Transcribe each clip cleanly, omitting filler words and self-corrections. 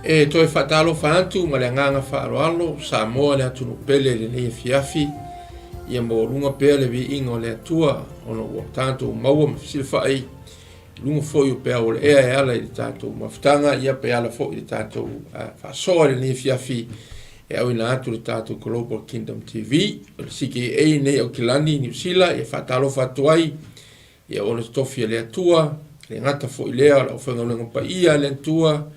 E toe faatalofa atu ma le agaga faaaloalo Samoa le atunuu pele i lenei afiafi, ia maualuga pea le viiga o le Atua ona ua tatou maua ma fesilafai i luga foi o peau o le ea e ala i le tatou mafutaga, ia pe ala foi i le tatou faasoa i lenei afiafi e auina atu le tatou Global Kingdom TV o le CKA nei Aukilani Niu Sila. E faatalofa atu ai ia ona totofi e le Atua, le gata foi lea o le aufaigaluega paia a le Atua,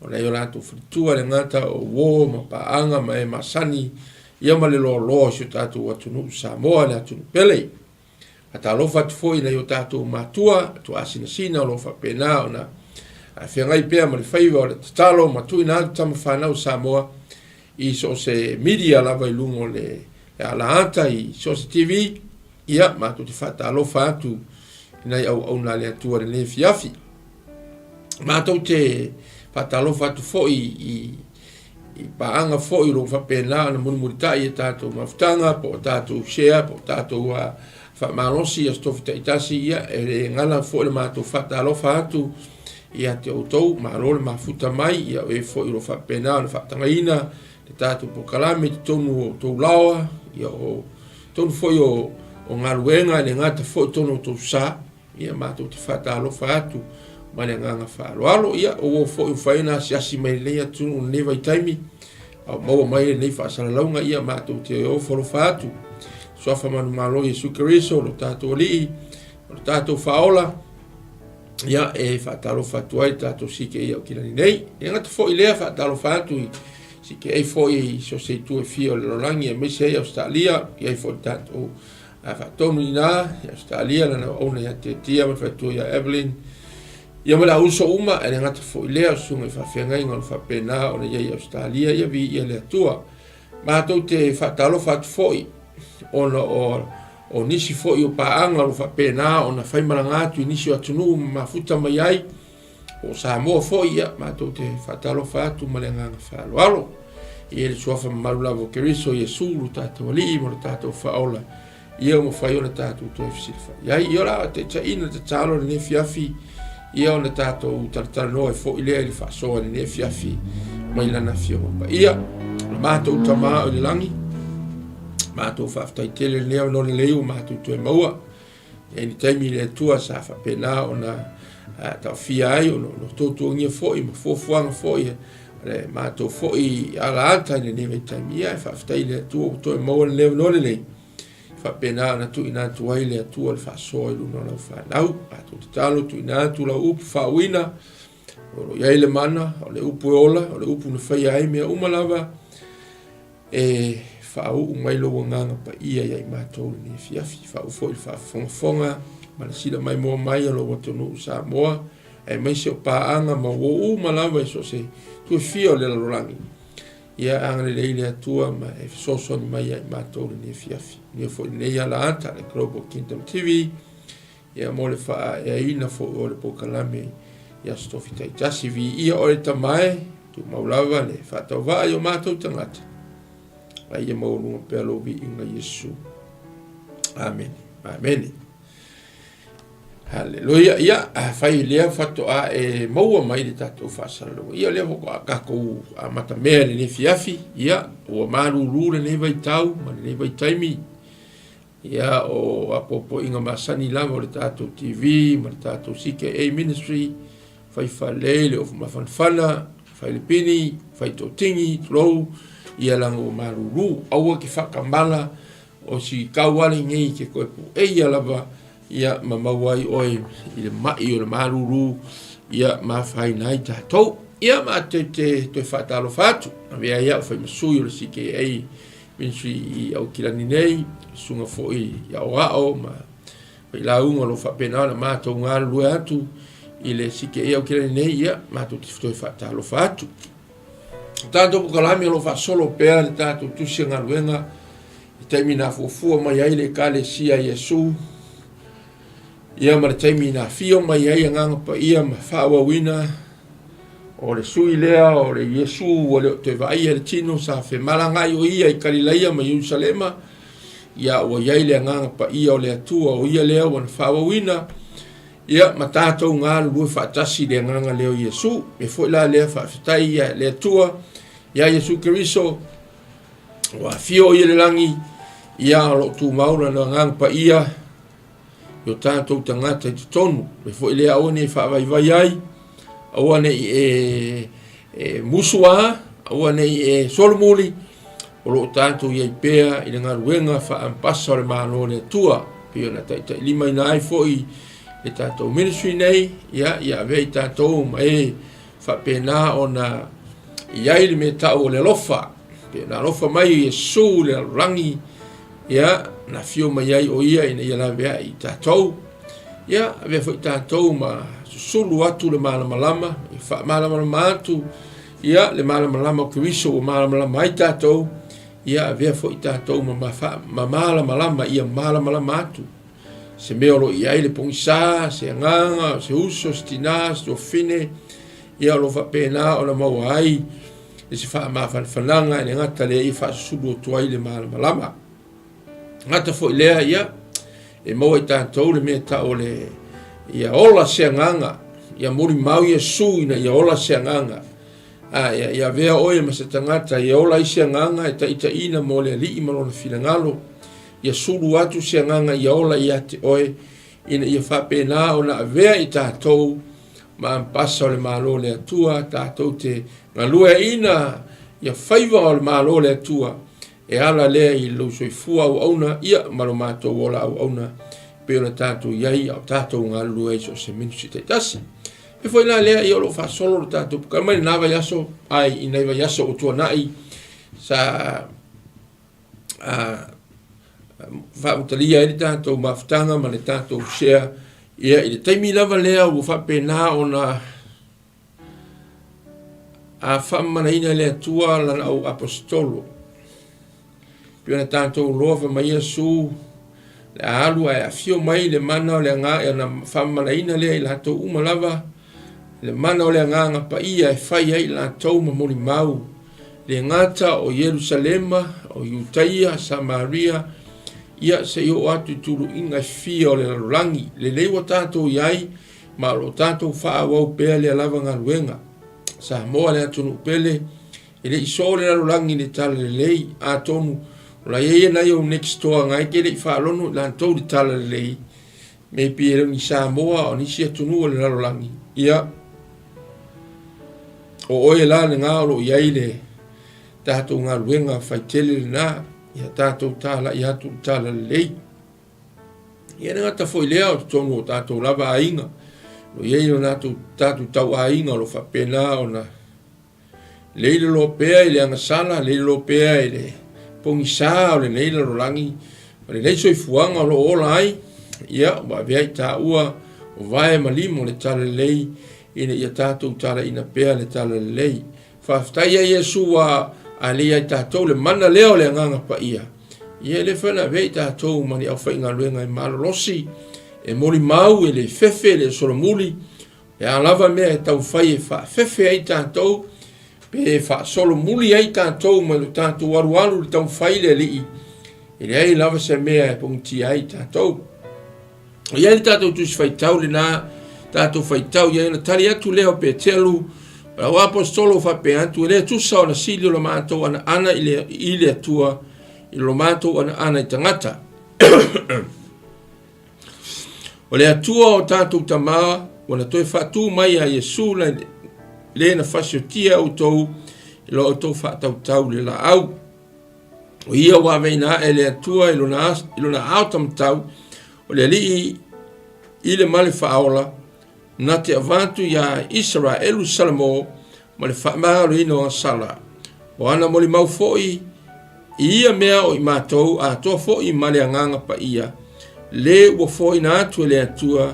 o nai o latou faletua, le gata o uo ma paaga ma e masani, ia ma le loaloa o si o tatou atunuu Samoa, le atunuu pele. Faatalofa atu foi i nai o tatou matua, tuaasinasina o lo o faapena ona feagai pea ma le faiva o le tatalo ma tuuina atu tama fanau Samoa i so o se media lava i luga o le alaata i so o se TV. Ia, matou te faatalofa atu i nai auauna a le Atua i lenei afiafi. Matou te faatalofa atu foi i i paaga foi o lo o faapena ona mulimulitai i tatou mafutaga, po o tatou share, po o tatou faamalosi i Aso Tofi taitasi. Ia, e le gala foi le matou faatalofa atu ia te outou, malo le mafuta mai, ia o e foi o lo o faapena ona faatagaina le tatou polokalame i totonu o outou laoa, ia o totonu foi o galuega, e le gata foi i totonu o outou sa. Ia matou te faatalofa atu ma le agaga faaaloalo. Ia o uo foi ua fai ona asiasi mai lenei atunuu i lenei vaitaimi, a o maua mai lenei faasalalauga, ia matou te ofo alofa atu. Suafa manumalo Iesu Keriso, lo tatou Alii, o lo tatou Faaola, ia e faatalofa atu ai tatou CKA o Kilani nei. E gata foi lea faatalofa atu i CKA foi i so se itu e fia o le lalolagi, aemaise ai Ausetalia, i ai foi tatou faatonu i ina i Ausetalia, lana auauna ia Tetia ma le faletua ia Evelyn, ia ma le auuso uma, e le gata foi lea o susuga i faafeagaiga o lo faapena ona i ai i Ausetalia, ia viia le Atua. Matou te faatalofa atu foi ona o o nisi foi o paaga o lo faapena ona faimalaga atu i nisi o atunuu ma mafuta mai ai, po o Samoa foi, ia, matou te faatalofa atu ma le agaga faaaloalo. I le suafa mamalu lava o Keriso Iesu, lo tatou Alii ma lo tatou Faaola, ia ua mafai ona tatou toe fesilafai ai. Ia o le a taitaiina le tatalo i lenei afiafi, ia ona tatou talatalanoa ai foi lea i le faasoa i lenei afiafi mai lana Afioga Paia. O le matou Tama o i le lagi, matou faafetai tele i lenei avanoa lelei ua matou toe maua. E ni taimi le Atua sa faapena ona taofia ai ona tuatuagia foi ma fuafuaga foi le matou foi alaata i lenei vaitaimi. Ia e faafetai i le Atua ua toe maua lenei avanoa lelei faapena ona tuuina atu ai le Atua le faasoa i luna o lau fanau. Matou tatalo tuuina atu lau upu faauuina o lo o i ai le mana, o le upu e ola, o le upu na faia ai mea uma lava. E faauu mai lou agaga paia ia i matou i lenei afiafi, faauu foi i le faafogafoga ma le sila maimoa mai a lou atunuu Samoa, aemaise o paaga ma uo uma lava i so o se itu e fia o le lalolagi. Ia agalelei le Atua ma e fesoasoani mai ia i matou i lenei afiafi. Manuia foi lenei alaata, le Global Kingdom TV, ia mo le faaeaina foi o le polokalame i Aso Tofi taitasi. Viia oe le Tama e, tumau lava le faatauvaa i o matou tagata, a ia maualuga pea lou viiga Iesu. Amene. Amene. Haleluia. Ia, afai lea faatoa e maua mai le tatou faasalalauga, ia lea faatoa tatou amatamea i lenei afiafi, ia, ua malulu lenei vaitau ma lenei vaitaimi. Ia, o apoapoaiga masani lava o le tatou TV ma le tatou CKA Ministry, fai faalelei le ofu mafanafana, fai le pini, fai totigi, tulou, ia laga ua malulu. Aua ke faatamala o si tau ale nei ke toe pueia lava, ia ma maua ai oe i le mai o le malulu, ia ma afaina ai tatou. Ia ma te te toe faatalofa atu, avea ai au fai ma sui o le CKA Ministry i Aukilani nei, susuga foi i aoao ma failauga o lo o faapena ona matou galulue atu i le CKA Aukilani nei, ia matou te toe faatalofa atu. O tatou polokalame o lo o faasolo pea le tatou tusi o galuega i taimi na fuafua mai ai le Ekalesia a Iesu, ia ma le taimi na afio mai ai Agaga Paia ma faaauauina o le sui lea o le Iesu ua le o toe vaaia le tino sa femalagaai o ia i Kalilaia ma Ierusalema, ia ua i ai le Agaga Paia o le Atua o ia lea ua na faaauauina. Ia, ma tatou galulue faatasi i le agaga lea o Iesu. E foi la lea faafetai ia le Atua ia Iesu Keriso ua afio o ia i le lagi, ia o lo o tumau lana agaga paia i o tatou tagata i totonu. E foi lea aua ne i faavaivai ai, aua ne i e, e musu a, aua ne i e solomuli, o lo o tatou i ai pea i le galuega faampasa o le Malo o le Atua. Pei ona taitailimaina ai foi le tatou ministry nei, ia, ia avea i tatou ma e faapena ona i ai le mea tau o le alofa. Pei ona alofa mai o Iesu i le lalolagi, ia, na afio mai ai o ia ina ia laveai i tatou. Ia, avea foi tatou ma susulu atu le malamalama, ia faamalamalama atu, ia, le malamalama o Keriso ua malamalama ai tatou, ia, avea foi tatou ma, ma malamalama, ia malamalama atu. Se mea o lo o i ai le pogisa, se agaga, se uso, se tinā, se tuafafine, ia o lo o faapena ona maua ai i se faamafanafanaga e le gata lea ia faasusulu atu ai le malamalama. Gata foi lea, ia, e maua i tatou le mea tau o le, ia ola se agaga, ia molimau Iesu ina ia ola se agaga. A, ia, ia avea oe ma se tagata, ia ola ai se agaga e taitaiina mo le Alii ma lona finagalo, ia sulu atu se agaga ia ola ia te oe, ina ia faapena ona avea i tatou ma ampasa o le Malo o le Atua, tatou te galueaiina ia faiva o le Malo o le Atua, E ala lea i lou soifua auauna, ia, ma lo matou ola auauna, e pei ona tatou i ai a o tatou galulue ai i so o se ministry taitasi. E foi la lea, ia, o lo o faasolo le tatou pukana mai lena vaiaso, ai i nai vaiaso ua tuanai, sa a, faamatalia ai le tatou mafutaga ma le tatou share, ia, i le taimi lava lea ua faapena ona A faamamanaina e le Atua lana au aposetolo, pei ona tatou loa fai mai Iesu, le a alu ae afio mai le mana o le agaga, ona faamamanaina lea i latou uma lava, le mana o le agaga paia e fai ai i latou ma molimau, le gata o Ierusalema, o Iutaia, Samaria, ia se i oo atu i tuluiga e fia o le lalolagi. Lelei ua tatou i ai, ma o lo o tatou faaauau pea lea lava galuega. Samoa le atunuu pele, e le i soo le lalolagi i le talalelei, atonu o la i ai nai ou next door ngai ke le i faalono i latou i le talalelei, maybe e le o ni Samoa o nisi atunuu o le lalolagi, ia, o oe la lena o lo o i ai le tatou galuega faitele lena, ia tatou talai atu i le talalelei. Ia le gata foi lea o totonu o tatou lava aiga, o i ai o latou tatou tau aiga o lo faapena ona leiloloa pea i le agasala, leiloloa pea i le pogisa o lenei lalolagi, o lenei soifuaga o lo o ola ai, ia ua avea i taua o vae ma lima o le talalelei ina ia tatou talaina pea le talalelei. Faafetai ia Iesu ua alei ai tatou le mana lea o le Agaga Paia. Ia e le fai ona avea i tatou ma ni aufaigaluega e malolosi, e molimau, e le fefe, e le solomuli, le a lava mea e taumafai e faafefe ai tatou, pe faasolomuli ai tatou mai lo tatou alualu i le taumafai le Alii, e leai lava se mea e pogitia ai tatou. O i ai le tatou tusi faitau lena, tatou faitau i ai ona tali atu lea o Peteru, o lau aposetolo faapea atu, e le tusa ona sili o lo matou anaana i le, i le Atua, i lo matou anaana i tagata. O le Atua o tatou tamā, ua na toe faatū mai ia Iesu le, le na fasiotia outou i lo outou faatautau i le laau. O ia ua aveina ae le Atua i lona, i lona ao tamatau, o le alii i le male faaola, na te avatu iā Isaraelu Salamo ma le faamagaloina o Asala. O ana molimau foi i ia mea o i matou atoa foi ma le Agaga Paia, le ua foaina atu e le Atua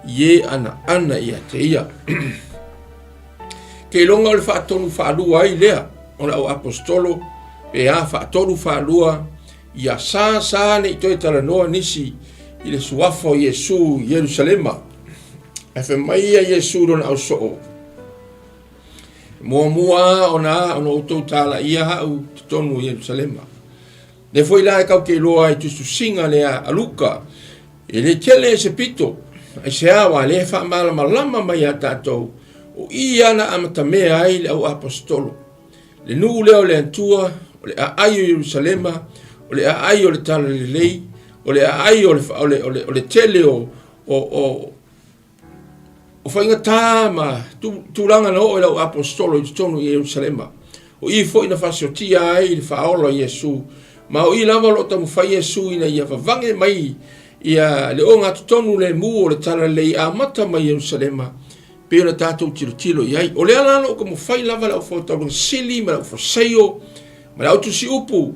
i e anaana ia te ia. Keiloga o le faatonu faalua ai lea o le au aposetolo, pe a faatolu faalua, ia sa sa ne i toe talanoa nisi i le suafa o Iesu i Ierusalema. Ae fai mai ia Iesu i lona ausoo, Muamua ona ona outou talaia ha'u totonu o Ierusalema. Lea foi la e kau te iloa ai tusitusiga lea a Luka, e le tele se pito. Aisea? Aua o lea e faamalamalama mai ia tatou, o i ia na amatamea ai le au aposetolo. Le nuu lea o le Atua, o le aai o Ierusalema, o le aai o le Talalelei, o le aai o le, o le, o le, o le tele o, o, o, o faigata ma tulaga na oo i lau aposetolo i totonu i Ierusalema. O i foi na faasiotia ai le faaola o Iesu, ma o i lava o lo o taumafai Iesu ina ia vavage mai ia le ogatotonu lemu o le Talalelei amata mai Ierusalema, pei ona tatou tilotilo i ai. O lea la o lo o taumafai lava le aufaitaulaga sili ma le aufaseio ma le autusiupu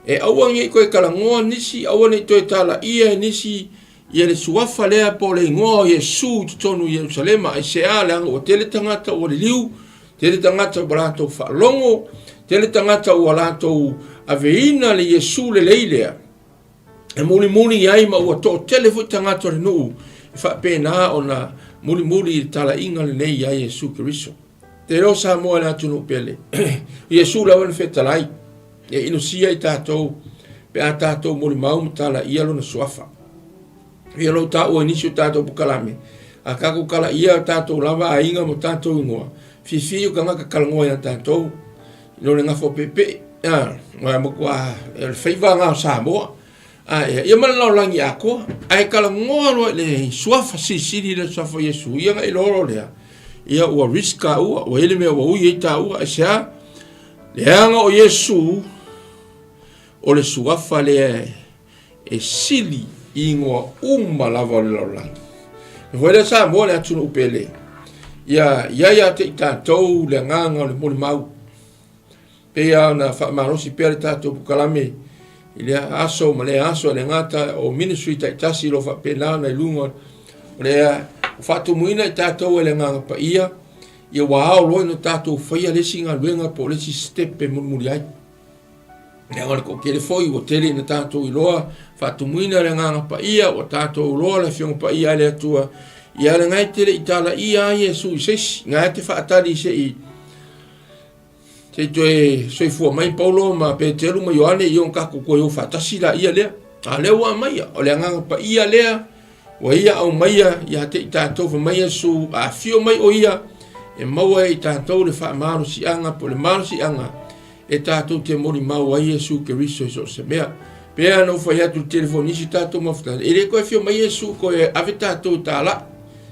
e aua ne i toe talanoa nisi, aua ne i toe talaia e nisi ia le suafa lea po o le igoa o Iesu i totonu o Ierusalema. Aisea? Leaga ua tele tagata ua liliu, tele tagata ua latou faalogo, tele tagata ua latou aveina le Iesu lelei lea e mulimuli i ai ma ua toatele foi tagata o le nuu e faapena ona mulimuli i le talaiga lenei ia Iesu Keriso. Te iloa Samoa i le atunuu pele, Iesu lava na fetalai, e inosia i tatou pe a tatou molimau ma talaia lona suafa. Ia lou taua i nisi o tatou pokalame, a tatou talaia o tatou lava aiga ma tatou igoa, fifi o tagata talanoa ia tatou, no le gafa o peepee, a, matua, o le faiva na o Samoa, a, ia, ia ma le lalolagi atoa, ae talanoa loa i le suafa silisili lea, suafa o Iesu, ia na iloa loa lea, ia ua risk taua, ua i ai le mea ua ui ai taua, aisea? Leaga o Iesu, o le suafa lea e sili i igoa uma lava o le lalolagi. E foi lea Samoa le atunuu pele, ia i ai ia te i tatou le agaga o le molimau. Pei lava ona faamalosi pea le tatou pokalame i lea aso ma lea aso, e le gata o ministry taitasi o lo o faapena ona i luga o lea ua faatumuina i tatou e le Agaga Paia, ia ua ao loa ona tatou faia le isi galuega po o le isi step e mulimuli ai. Leaga o le toatele foi ua tele ina tatou iloa faatumuina le Agaga Paia, ua tatou iloa le Afioga Paia a le Atua, ia le gae te le i talaia ai Iesu i se isi, gae te faatali se i Se i toe soifua mai Paulo ma Peteru ma Ioane ia ona tatou toe o faatasi laia lea. A lea ua aumaia, o le Agaga Paia lea ua ia aumaia ia te i tatou, fai mai Iesu, a afio mai o ia, e maua e i tatou le faamalosiaga po o le malosiaga e tatou te molimau ai Iesu Keriso i so o se mea. Pei ona ou fai atu i le tele foi o nisi tatou mafutaga, e le toe afio mai Iesu toe ave tatou e talai,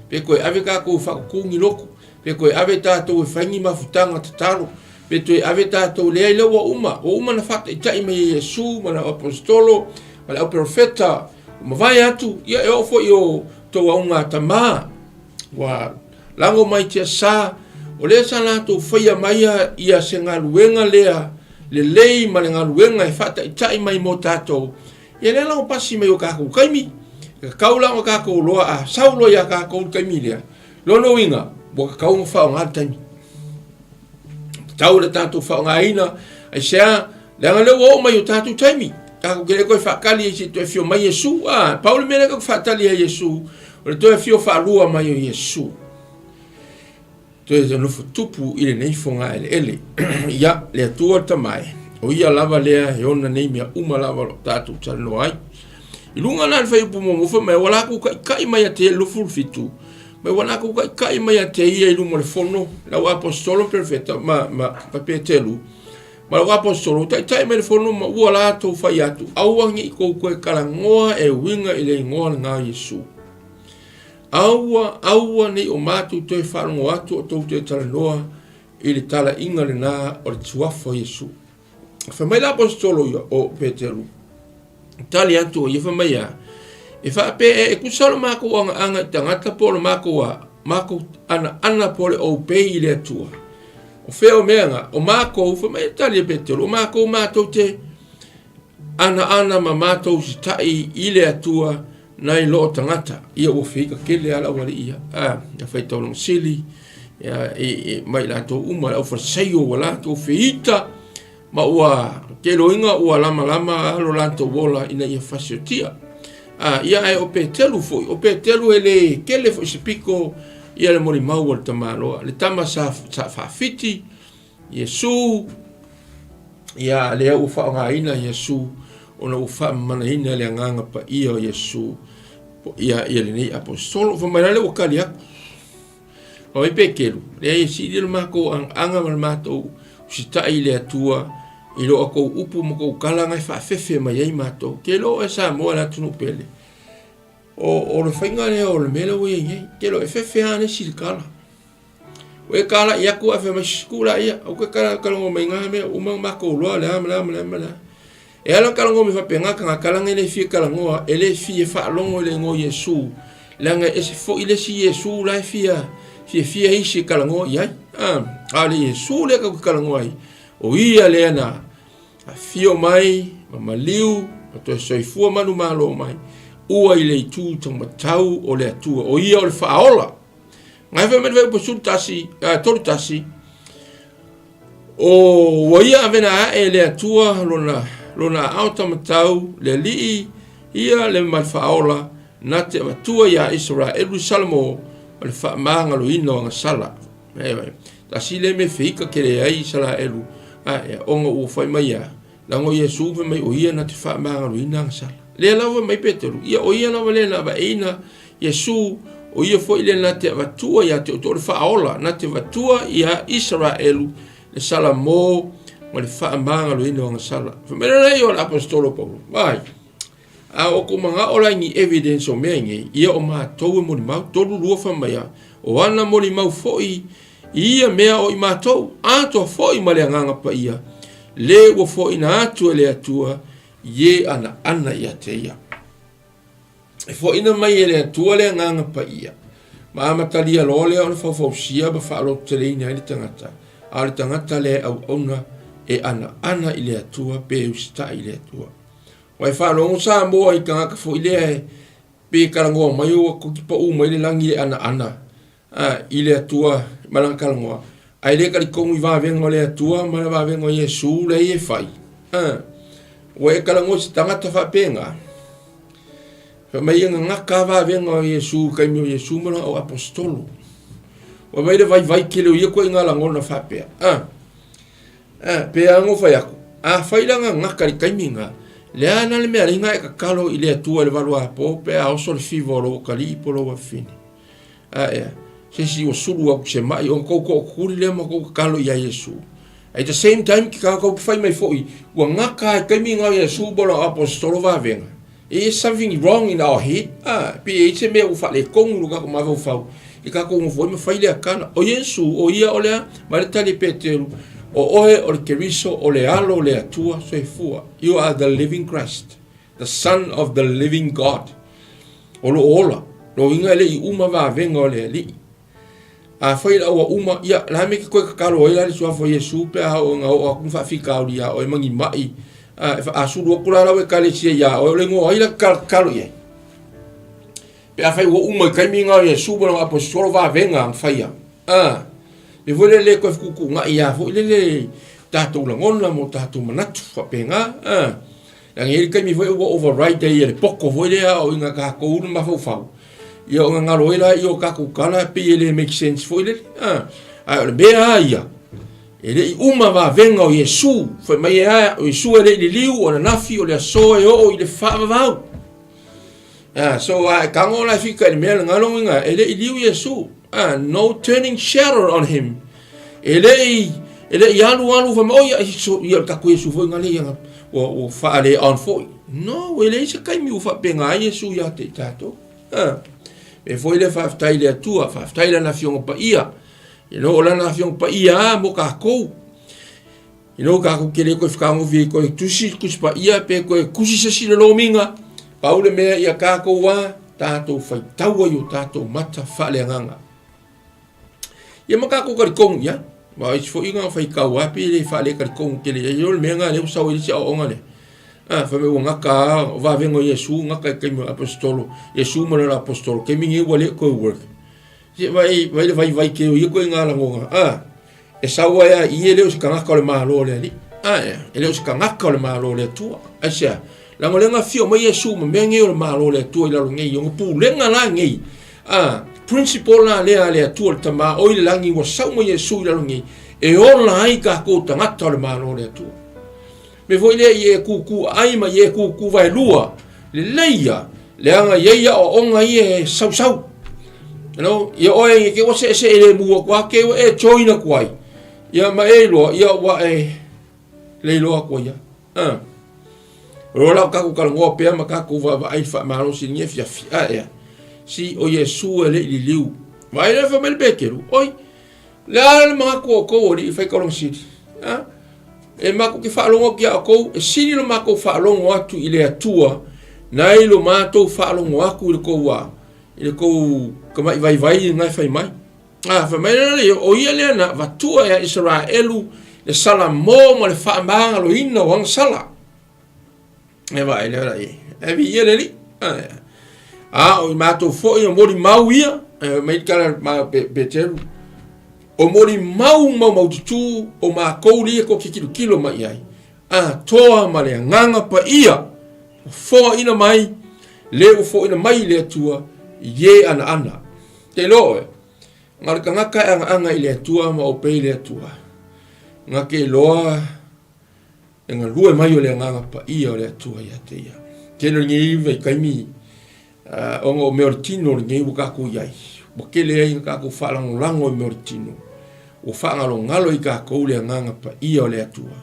pe toe ave tatou e faatutu ni lotu, Pe toe ave tatou e fai ni mafutaga tatalo, pe toe ave tatou, leai, lea ua uma, ua uma na faataitai mai e Iesu ma le auaposetolo ma le auperofeta ua mavae atu, ia e oo foi i o tou auga tama, ua lago mai tiasa, o lea sa latou faia mai ia se galuega lea lelei ma le galuega e faataitai mai mo tatou, Ia lea la ua pasi mai o tatou taimi, e tatau la ona tatou iloa a sau loa ia tatou le taimi lea, lona uiga ua tatau ona faaaoga le taimi. Tatau le tatou faaaogaina, aisea, leaga lea ua oo mai o tatou taimi. Tatou te le toe faatali ai se i toe afio mai Iesu. A, pau le mea lea tatou te faatali ai Iesu, o le toe afio faalua mai o Iesu. Toe nofo tupu i lenei fogaeleele. Ia, le Atua le Tama e, o ia lava lea e ona nei mea uma lava o lo o tatou talanoa ai. I luga la le fuaiupu muamua fai mai, ua latou taitai mai ia te ia i le 27, mai ua latou taitai mai ia te ia i luma o le fono, le au aposetolo ma perofeta ma, ma, ma Peteru, ma lau aposetolo, ua taitai mai le fono ma ua latou fai atu, aua ne i tou toe talanoa e uiga i le igoa lena o Iesu. Aua, aua ne i o matou toe faalogo atu o tou toe talanoa i le talaiga lena o le suafa o Iesu. Fai mai le aposetolo ia o Peteru, tali atu o ia fai mai a, e faapea e tusa lo matou agaaga i tagata po o le matou a, matou anaana po o le obey i le Atua. O fea o mea na, o makou, fai mai e tali e Peteru, o makou matou te anaana ma matou usitai i le Atua nai lo o tagata. Ia ua feika tele lava le aualii ia, a, ia faitaulaga sili, ia, i, i, ma i latou uma, le aufalesaio ua latou feita, ma ua keloiga ua lamalama lo latou ola ina ia fasiotia. A, ia ae o Peteru foi, o Peteru e le tele foi se piko ia le molimau a le tamaloa, le tama sa, sa faafiti, Iesu, ia lea ua faaaogaina Iesu ona ua faamamanaina le Agaga Paia o Iesu. Ia, ia lenei aposetolo. Fai mai la lea ua tali atu. Fai mai Peteru, leai e sili le matou agaaga ma le matou usitai i le Atua i lo a tou upu ma tou tala na e faafefe mai ai matou. Ke lo oe Samoa le atunuu pele. O, o le faiga lea o le mea lea ua i ai nei. Ke lo e fefe lava le isi le tala. Ua e talai atu ae fai mai, tuu laia, aua toe talanoa mai na mea, ua uma ona matou iloa le a ma le a ma le a ma le a. E ala ona talanoa mai faapena tagata, leaga e le fia talanoa, e le fia faalogo i le igoa o Iesu, leaga e ese foi le isi Iesu la e fia fiafia isi e talanoa i ai. A o le Iesu lea tatou te talanoa ai, o ia lea na afio mai ma maliu ma toe soifua manumalo mai, ua i le itu taumatau o le Atua, o ia o le Faaola. Ngai fai mai le fuaiupu 11, 31, o ua ia avena ae e le Atua lona, lona aao taumatau, le Alii ia le ma le Faaola, na te avatua iā Isaraelu i Salamo ma le faamagaloina o agasala. Tasi lea mea feika tele ai Isaraelu, ona ua fai mai ia, Leaga o Iesu fai mai o ia na te faamagaloina agasala. Lea lava mai Peteru, ia o ia lava lea na avaeina Iesu, o ia foi lea na te avatua ia te outou le faaola, na te avatua ia Isaraelu le salamo ma le faamagaloina o agasala. Fai mai lea o le aposetolo Paulo, vai, a o kou manao la i ni evidence o mea nei, ia o matou e molimau, 32 fai mai a, o ana molimau foi I ia mea o i matou, atoa foi ma le Agaga Paia, le ua foaina atu e le Atua i e anaana ia te ia. E foaina mai e le Atua le Agaga Paia, ma amatalia loa lea o le faufausia ma faalototeleina ai le tagata, a o le tagata lea e auauna e anaana i le Atua pe e usitai i le Atua. Ua e faalogo Samoa i tagata foi lea e pe talanoa mai ua paʻu mai le lagi e anaana i le Atua ma lana talanoa, ae le talitonu i vavega o le Atua ma le vavega o Iesu lea e fai. Ua e talanoa i se tagata faapena, fai mai e gagata lava vavega o Iesu i taimi o Iesu ma lana au aposetolo. Ua vaai le vaivai tele o ia ituaiga lagona faapea. Pe a ona fai atu, afai la gagata i le taimi lena, le a la le mea alii na e tatalo i le Atua i le valuapo pe a oso le fiva o lou atalii po o lou afafine. A ea, se isi ua sulu atu se mai, ona tou tootuli lea ma tou tatalo ia Iesu. At the same time, ke kātou te whai mai foi, ua ngaka ai taimi ngā Iesu mo lana aposetolo vavega. There is something wrong in our head. Ah, pe e se mea ua faaletonu lo kātou mafaufau. I kātou nofo ai ma fai lea tala. O Iesu, o ia o lea, mai le tali Peteru, o oe o le Keriso, o le alo o le Atua soifua. You are the living Christ, the son of the living God. O lo o ola, lona uiga e le i uma vavega o le Alii. Afai la ua uma, ia, la me ke koe tatalo ai la le suafa o Iesu pe a oo ina oo atu ni faafitauli iā oe ma ni maʻi, a e faasulu atu la lau Ekalesia iā oe, o le igoa o ai la tatalo i ai? Pe afai ua uma i taimi na o Iesu ma lana aposetolo vavega na faia, a, e foi lele le toe fetuutuunai a foi lele tatou lagona ma o tatou manatu faapena, a. Leaga e i ai le taimi foi ua override ai e le poto foi lea o ina tatou le mafaufau, ia ona galo ai laia o tatou tala pei e le make sense foi lele. A, ae o le mea lava ia, e le i uma vavega o Iesu, fai mai e a, o Iesu e le i liliu, o ananafi, o le aso e oo i le faavavau. A, so a e tago la e fika i le mea lena lona uiga, e le i liu Iesu. A, no turning shadow on him. E le i, e le i alu alu fai mai, oh ia, so, ia o le tatou Iesu foi na lea, ia, ua, ua faale on foi. No, e leai se taimi ua faapena ai Iesu ia te i tatou. A, mea foi lea faafetai i le Atua, faafetai i Lana Afioga Paia. You know, o Lana Afioga Paia lava mo tatou. You know, tatou te le toe fetagofi ai toe tusi le Tusi Paia pe toe tusi se isi lolomiga. Pau le mea ia tatou a, tatou faitaua i o tatou mata faaleagaga. Ia ma tatou talitonu i ai. Aua o isi foi na faitau lava pei e le faaletalitonu tele i ai. O le mea lena lea ua sau ai le isi aoaoga lea. A, fai mai ua gata lava, o vavega o Iesu gata i taimi o aposetolo, Iesu ma lana aposetolo, taimi nei ua le toe work. Se vaai, vaai le vaivai tele o ia ituaiga lagona. A, e sau ai lava i i e le o se tagata o le Malo o le Alii. A, ea, e le o se tagata o le Malo o le Atua. Aisea? Leaga o lea na afio mai Iesu ma mea nei o le Malo o le Atua i lalo nei, ona pulega la nei, a, principle la lea a le Atua le Tama o i le lagi ua sau mai Iesu i lalo nei, e ola ai tatou tagata o le Malo o le Atua. Mea foi lea i e kūkū ai ma i e kūkū vaelua, lelei ia. Leaga e i ai aoaoga ia e sausau. You know, ia oe ke ua seesee lemu atu a ke ua e join atu ai. Ia ma e iloa, ia ua e le iloa atu ai. Ah. O loa la o tatou talanoa pea ma tatou vaavaai i le faamalosi i lenei afiafi. A ea, si o Iesu e le i liliu. Vaai lea fai mai le Peteru, oi, le a le manatu o outou alii fai taulaga sili? A? E matou te faalogo atu ia outou, e sili lo matou faalogo atu i le Atua, nai lo matou faalogo atu i le tou, i le tou tamai vaivai lena e fai mai. A, fai mai lea, o ia lea na avatua ia Isaraelu le salamo ma le faamagaloina o ana sala. E vaai lea la i ai. E viia le Alii. A o i matou foi o molimau ia, e mai le tala ma Peteru, o molimau maumaututu o makou lia tou te tilotilo mai i ai, atoa ma le Agaga Paia ua foaina mai, le ua foaina mai i le Atua i e anaana. Te iloa oe, na o le tagata e agaaga i le Atua ma obey le Atua, na te iloa le galue mai o le Agaga Paia o le Atua ia te ia. Tele o lenei vaitaimi, ona o mea o le tino lenei ua tatou i ai, ua tele ai na tatou faalagolago i mea o le tino, ua faagalogalo i tatou le Agaga Paia o le Atua.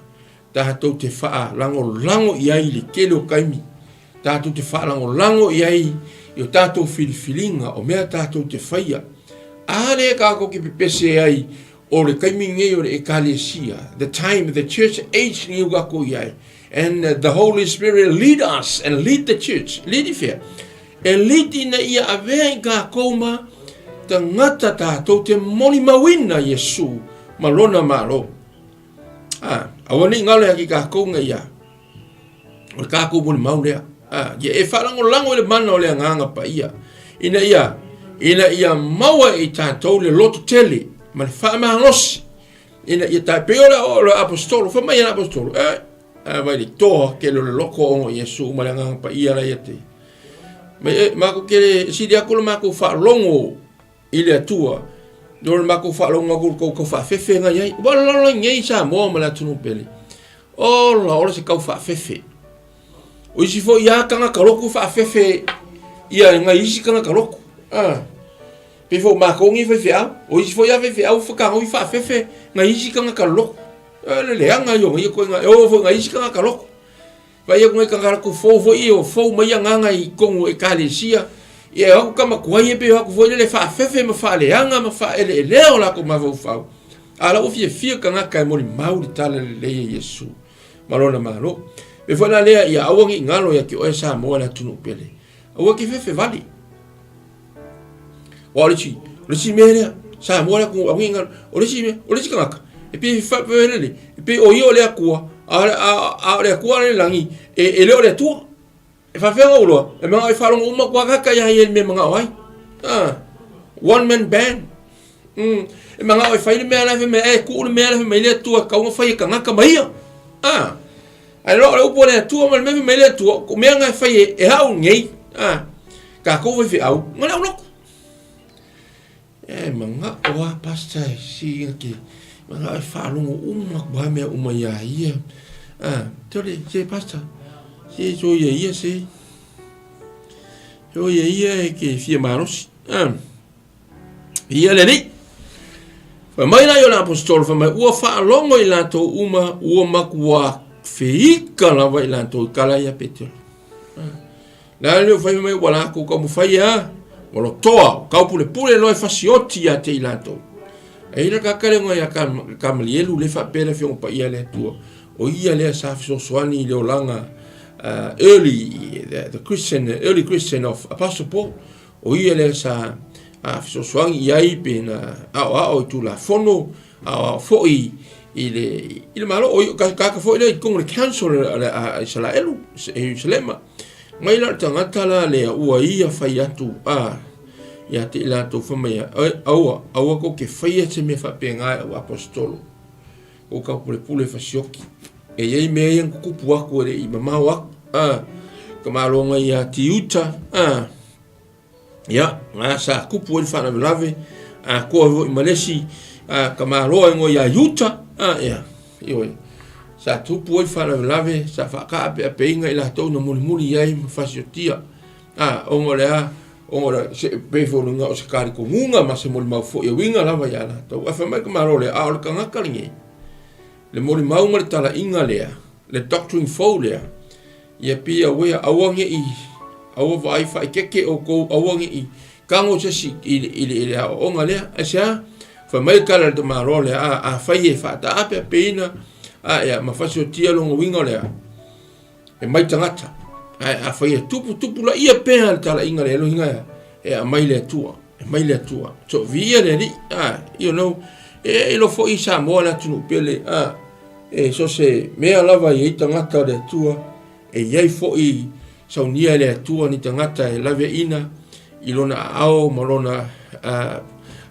Tatou te faalagolago i ai i le tele o taimi, tatou te faalagolago i ai i o tatou filifiliga, o mea tatou te faia. A lea tatou te pepese ai O le taimi lenei o le Ekalesia, the time, the church age lenei ua tatou i ai, and the Holy Spirit lead us and lead the church. Lead i fea? E lead ina ia avea i tatou ma tagata tatou te molimauina Iesu ma lona Malo. Ah, aua ne i galo ia ki tatou na ia. O le tatou molimau lea. Ah, ia e faalagolago i le mana o le Agaga Paia, ina ia, ina ia maua e i tatou le loto tele ma le faamalosi, ina ia ta, pei o le, o le apostolo, fai mai le apostolo, eh, a vai le toa tele o le loko ona o Iesu ma le Agaga Paia la ia te. Mai e, matou te sili atu le matou faalogo i le Atua, no le matou faalogo atu i le tou tau faafefe na i ai. Ua lalolagi nei i Samoa ma le atunuu pele. Ola, ola se tau faafefe. O isi foi ia tagata lotu faafefe ia nai isi tagata lotu. Ah. Pei foi o matou nei faifeau. O isi foi ia faifeau whakangoi faafefe nai isi tagata lotu. E le leaga ia o ia koinga. E oo foi nai isi tagata lotu. Vaai atu nai tagata fou foi ia, ua fou mai agaga i totonu o Ekalesia, ia e o atu tama tuai ia pei o atu foi lele faafefe ma faaleaga ma faaeleelea o latou mafaufau. A la ua fiafia tagata e molimau le tala lelei a Iesu ma lona Malo. Pei foi la lea ia aua ne i galo ia te oe Samoa le atunuu pele. Aua e te fefe vale. Aua o le isi, o le isi mea lea, Samoa le atunuu, aua ne i galo, o le isi mea, o le isi tagata, e pei e faapelele, e pei o ia o le Atua, a o le Atua le lagi, e le o le Atua. E faapefea ona ou iloa? E manao e faalogo uma atu lava tagata ia i le mea e manao ai. Ah, one man band. E manao e fai le mea la e fai mai, e tuu le mea la e fai mai le Atua e tatau ona fai e tagata ma ia. Ah. Ae loa o le upu a le Atua ma le mea fai mai le Atua, o mea na e fai e, e au nei, a, tatou faifeau, ma le aulotu. E manao a pastor e si na ke, manao e faalogo uma atu a mea uma iā ia. A, tole, se pastor, se so ia ia se, so ia ia e ke fia malosi. A, Ia le Alii. Fai mai la i o le aposetolo, fai mai, ua faalogo i latou uma, ua matua feika lava i latou i tala ia Petero. La le fai mai ua latou taumafai a, ua lotoa, taupulepule loa e fasioti ia te i latou. E i la kaka le ngoa ia Kamalielu le faapea le Afioga Paia a le Atua, o ia lea sa fesoasoani i le olaga early, the Christian, early Christian of Apostle Paul. O ia lea sa fesoasoani i ai pe na aoao i Tulafono, aoao foi i le, i le Malo. O ia tagata foi lea i totonu o le Council a Isaraelu, Ierusalema. Mai la o le tagata la lea ua ia fai atu a ia te i latou fai mai, aua, aua tou te faia se mea faapena e au aposetolo, tou taupulepule fasioki. E i ai mea ia na tutupu atu e le i mamao atu, a, ka maloga ia Tiuta, a, ia, na sa tupu ai le faalavelave, atoa ai foi ma le isi, a, ka maloa e ngoa ia Iuta, a, ia, ioe, sa tupu ai le faalavelave, sa faataapeapeina i latou na mulimuli i ai ma fasiotia. A, ona o le a? Ona o le, se, pei foi o luga o se talitonuga ma se molimau foi e uiga lava ia latou. Ae fai mai le tamaloa lea, a o le tagata lenei, le molimau ma le talaiga lea, le doctrine fou lea, ia pei aua, aua ne i, aua vaai faaeteete outou, aua ne i tago se isi i le, i le, i le aoaoga lea. Aisea? Fai mai le tala a le tamaloa lea, a, afai e faataapeapeina, a, ea, ma fasiotia lona uiga o le a? E mai tagata. Ae afai e tupu, tupu laia pea le talaiga le elohiga ea, e aumai le Atua, e mai le Atua. So, viia le Alii, a, you know, e ilo foi i Samoa le atunuu pele, a, e so se mea lava i ai tagata o le Atua, e i ai foi saunia e le Atua ni tagata e laveaiina i lona aao ma lona a,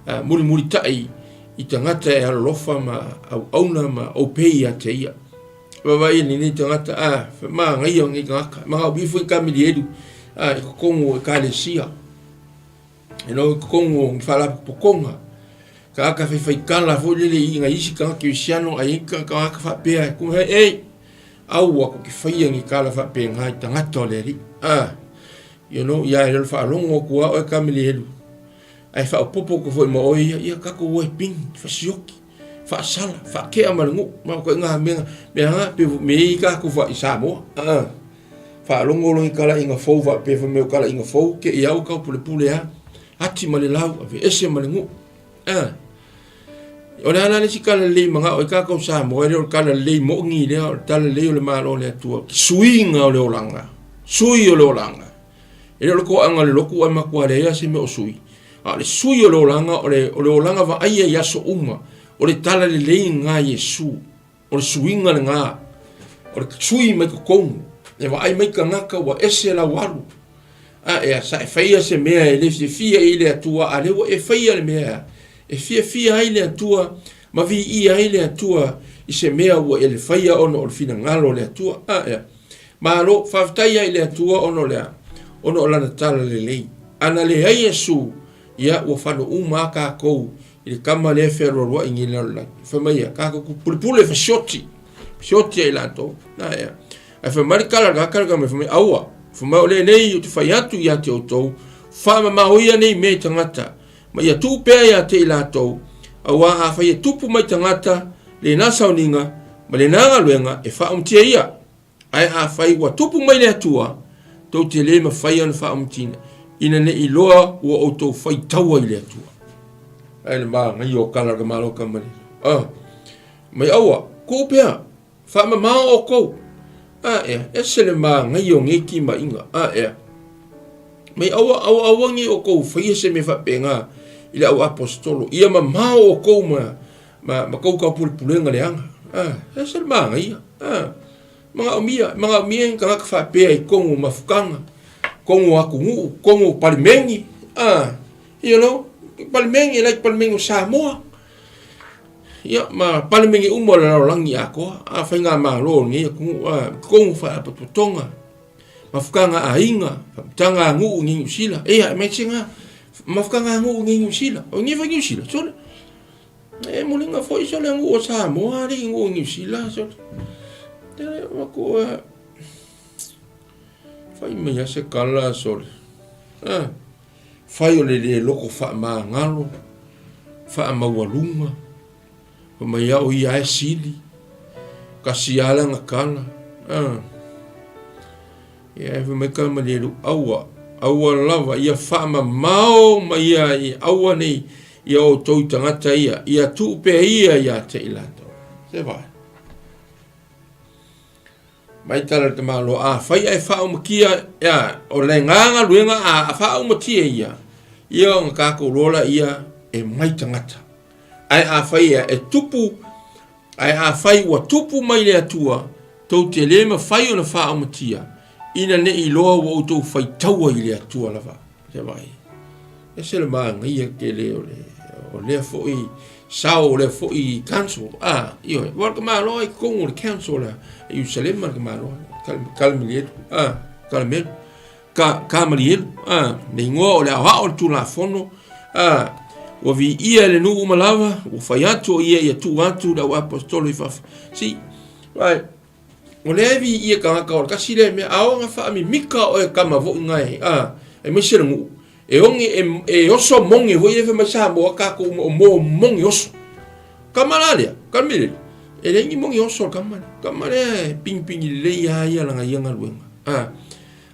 a, mulimulitai i tagata e alolofa ma auauna ma obey ia te ia. Vaavaai i lenei tagata, a, manaia o lenei tagata. Manaomia foi kamelielu, a, i totonu o ekalesia. You know, i totonu o ni faalapotopotoga. Tagata faifaitala foi lele i nai isi tagata kerisiano, ai ai tagata faapea e ku hei, ei, aua ko te faia ni tala faapena i tagata o le Alii. A, you know, ia e le faalogo atu a oe kamelielu, ae faaopoopo atu foi ma oe ia, ia tatou o e pini, fasioki. faasala, faakea ma le nuu, ma ko inga mea, mea nga pe me i ka ku fa i Samoa. Ah. Faalogo lo i kala inga fou fa pe fa me kala inga fou ke i au ka pule pule a. Ati ma le lau, ave ese ma le nuu. Ah. O le ala le si kala lei manga o i ka kau Samoa, le o kala lei mo ngi le o tala lei o le malo le atua. Suiga o le olanga. Sui o le olanga. E le o le toaga o le lotu ae matua leai lava se mea o sui, a o le sui o le olaga, o le, o le olaga vaaia i aso uma, o le talalelei lena a Iesu, o le suiga lena, o le sui mai totonu, e vaai mai tagata ua ese lau alu, a ea, sa e faia se mea e le fiafia i le Atua, a lea ua e faia le mea e fiafia ai le Atua, ma viia ai le Atua i se mea ua e le faia ona o le finagalo o le Atua. A ea, Malo, faafetai ai i le Atua ona o le a? Ona o Lana talalelei. Ana leai Iesu, ia ua fano uma a tatou i le tama lea e fealualuai nei i le lalolagi. Fai mai ia, tatou pulepule fasioti, fasioti ai latou. Na ea. Ae fai mai le tala a le tagata le tama, fai mai, aua, fai mai o lenei ou te fai atu ia te outou, faamamao ia nei mea i tagata, ma ia tuu pea ia te i latou, auā afai e tupu mai tagata lena sauniga ma lena galuega, e faaumutia ia. Ae afai ua tupu mai le Atua, tou te le mafai ona faaumutiina, ina ne i loa ua outou faitaua i le Atua. Ae le manaia o tala a le Malo Kamali'i. Ah, mai aua, tuu pea, faamamao outou. Ah, ea, ese le manaia o nei timaiga. Ah, ea. Mai aua, aua, aua nei outou faia se mea faapena i le au aposetolo. Ia mamao outou ma, ma, ma tou taupulepulega leaga. Ah, ese le manaia. Ah, manaomia, manaomia ni tagata faapea i totonu o mafutaga, totonu o atunuu, totonu o palemene. Ah, you know, palemene, like palemene o Samoa. Ia, ma palemene uma o le lalolagi atoa, a faigamalo o lenei atunuu, a, totonu o faalapotopotoga, mafutaga aiga, mafutaga a nuu i Niu Sila. Ia, aemaise na mafutaga a nuu i Niu Sila. O nei foi Niu Sila, sole. E muliga foi sole nuu o Samoa alii nuu o Niu Sila, sole. Tele matua fai mai a se kala sole. Ah, fai o le le loko faamagalo, faamaualuga, fai mai a o ia e sili, kasi a lana kala. Ah. Ia, fai mai ka malielu, aua, aua lava, ia faamamao ma ia, ia aua nei ia outou i tagata ia, ia tuu pea ia ia te i latou. Se vai. Mai tala le tamaloa, afai ae faaumatia, ia, o le ngā galuega a, a faaumatia ia, ia ona tātou loa la ia e mai tagata. Ae afai ia e tupu, ae afai ua tupu mai le Atua, tou te le mafai ona faaumatia, ina ne i loa ua outou faitaua i le Atua lava. Se vai. Ese le manaia tele o le, o lea foi sao o lea foi council. Ah, ioe. Ua le tamaloa i totonu o le council a Ierusalema le tamaloa. Kalamelielu. Ah, Kalamelu. Ka, Kamalielu. Ah, le igoa o le aoao o le Tulafono. Ah, ua viia e le nuu uma lava, ua fai atu o ia ia tuu atu le au aposetolo i fafo. Si, vai. O lea e viia tagata o le tasi lea mea, a oo ina faamimita oe e tama foi na e, a, aemaise le nuu, e oge, e, e oso moge foi lea fai mai Samoa tatou uma o mo moge oso. Tama la lea, Kalimileli, e leai ni moge oso a le tama lea. Tama lea e pinipini lelei lava ia lana ia galuega. A,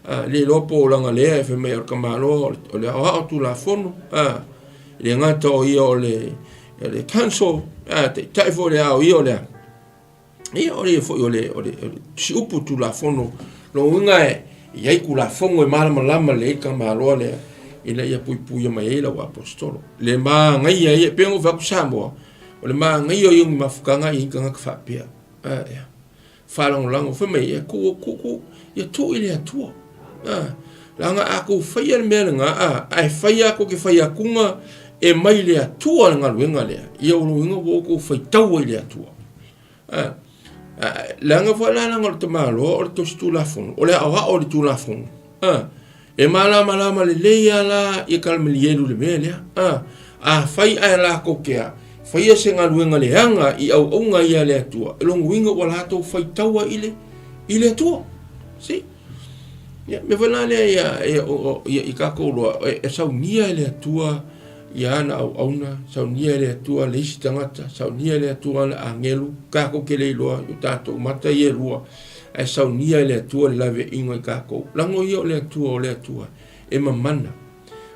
a, le iloa po o lana lea e fai mai o le tamaloa o le aoao Tulafono, a, e le gata o ia o le, o le council, a, taitai foi o le ao ia o le a. Ia, o le foi o le, o le, o le siupu Tulafono, lona uiga e i ai Tulafono e malamalama lelei le tamaloa lea ina ia puipuia mai ai lau Aposetolo. Le manaia ia, e pei ona ou fai atu Samoa, o le manaia ia o ni mafutaga i tagata faapea. A, ia. Faalagolago, fai mai, ia tuu, tuu, tuu, ia tuu i le Atua. A, leaga a tou faia le mea lena, a, ae fai a tou te fai atuga e mai le Atua le galuega lea, ia o lona uiga ua outou faitaua i le Atua. A, leaga foi la leaga o le tamaloa o le tosi tulafono, o le aoao o le tulafono. A, e malamalama lelei lava la ia Kalamalielu i le mea lea. A, afai ae latou te a, faia se galuega leaga i auauna ia a le Atua, o lona uiga ua latou faitaua i le, i le Atua. See? Ia, mea foi la lea ia, ia, ia, i tatou loa, e, e saunia e le Atua ia ana auauna, saunia e le Atua le isi tagata, saunia e le Atua ana agelu, tatou te le iloa i o tatou mata ia e lua, ae saunia e le Atua le laveaiga i tatou. Lago ia o le Atua, o le Atua e mamana.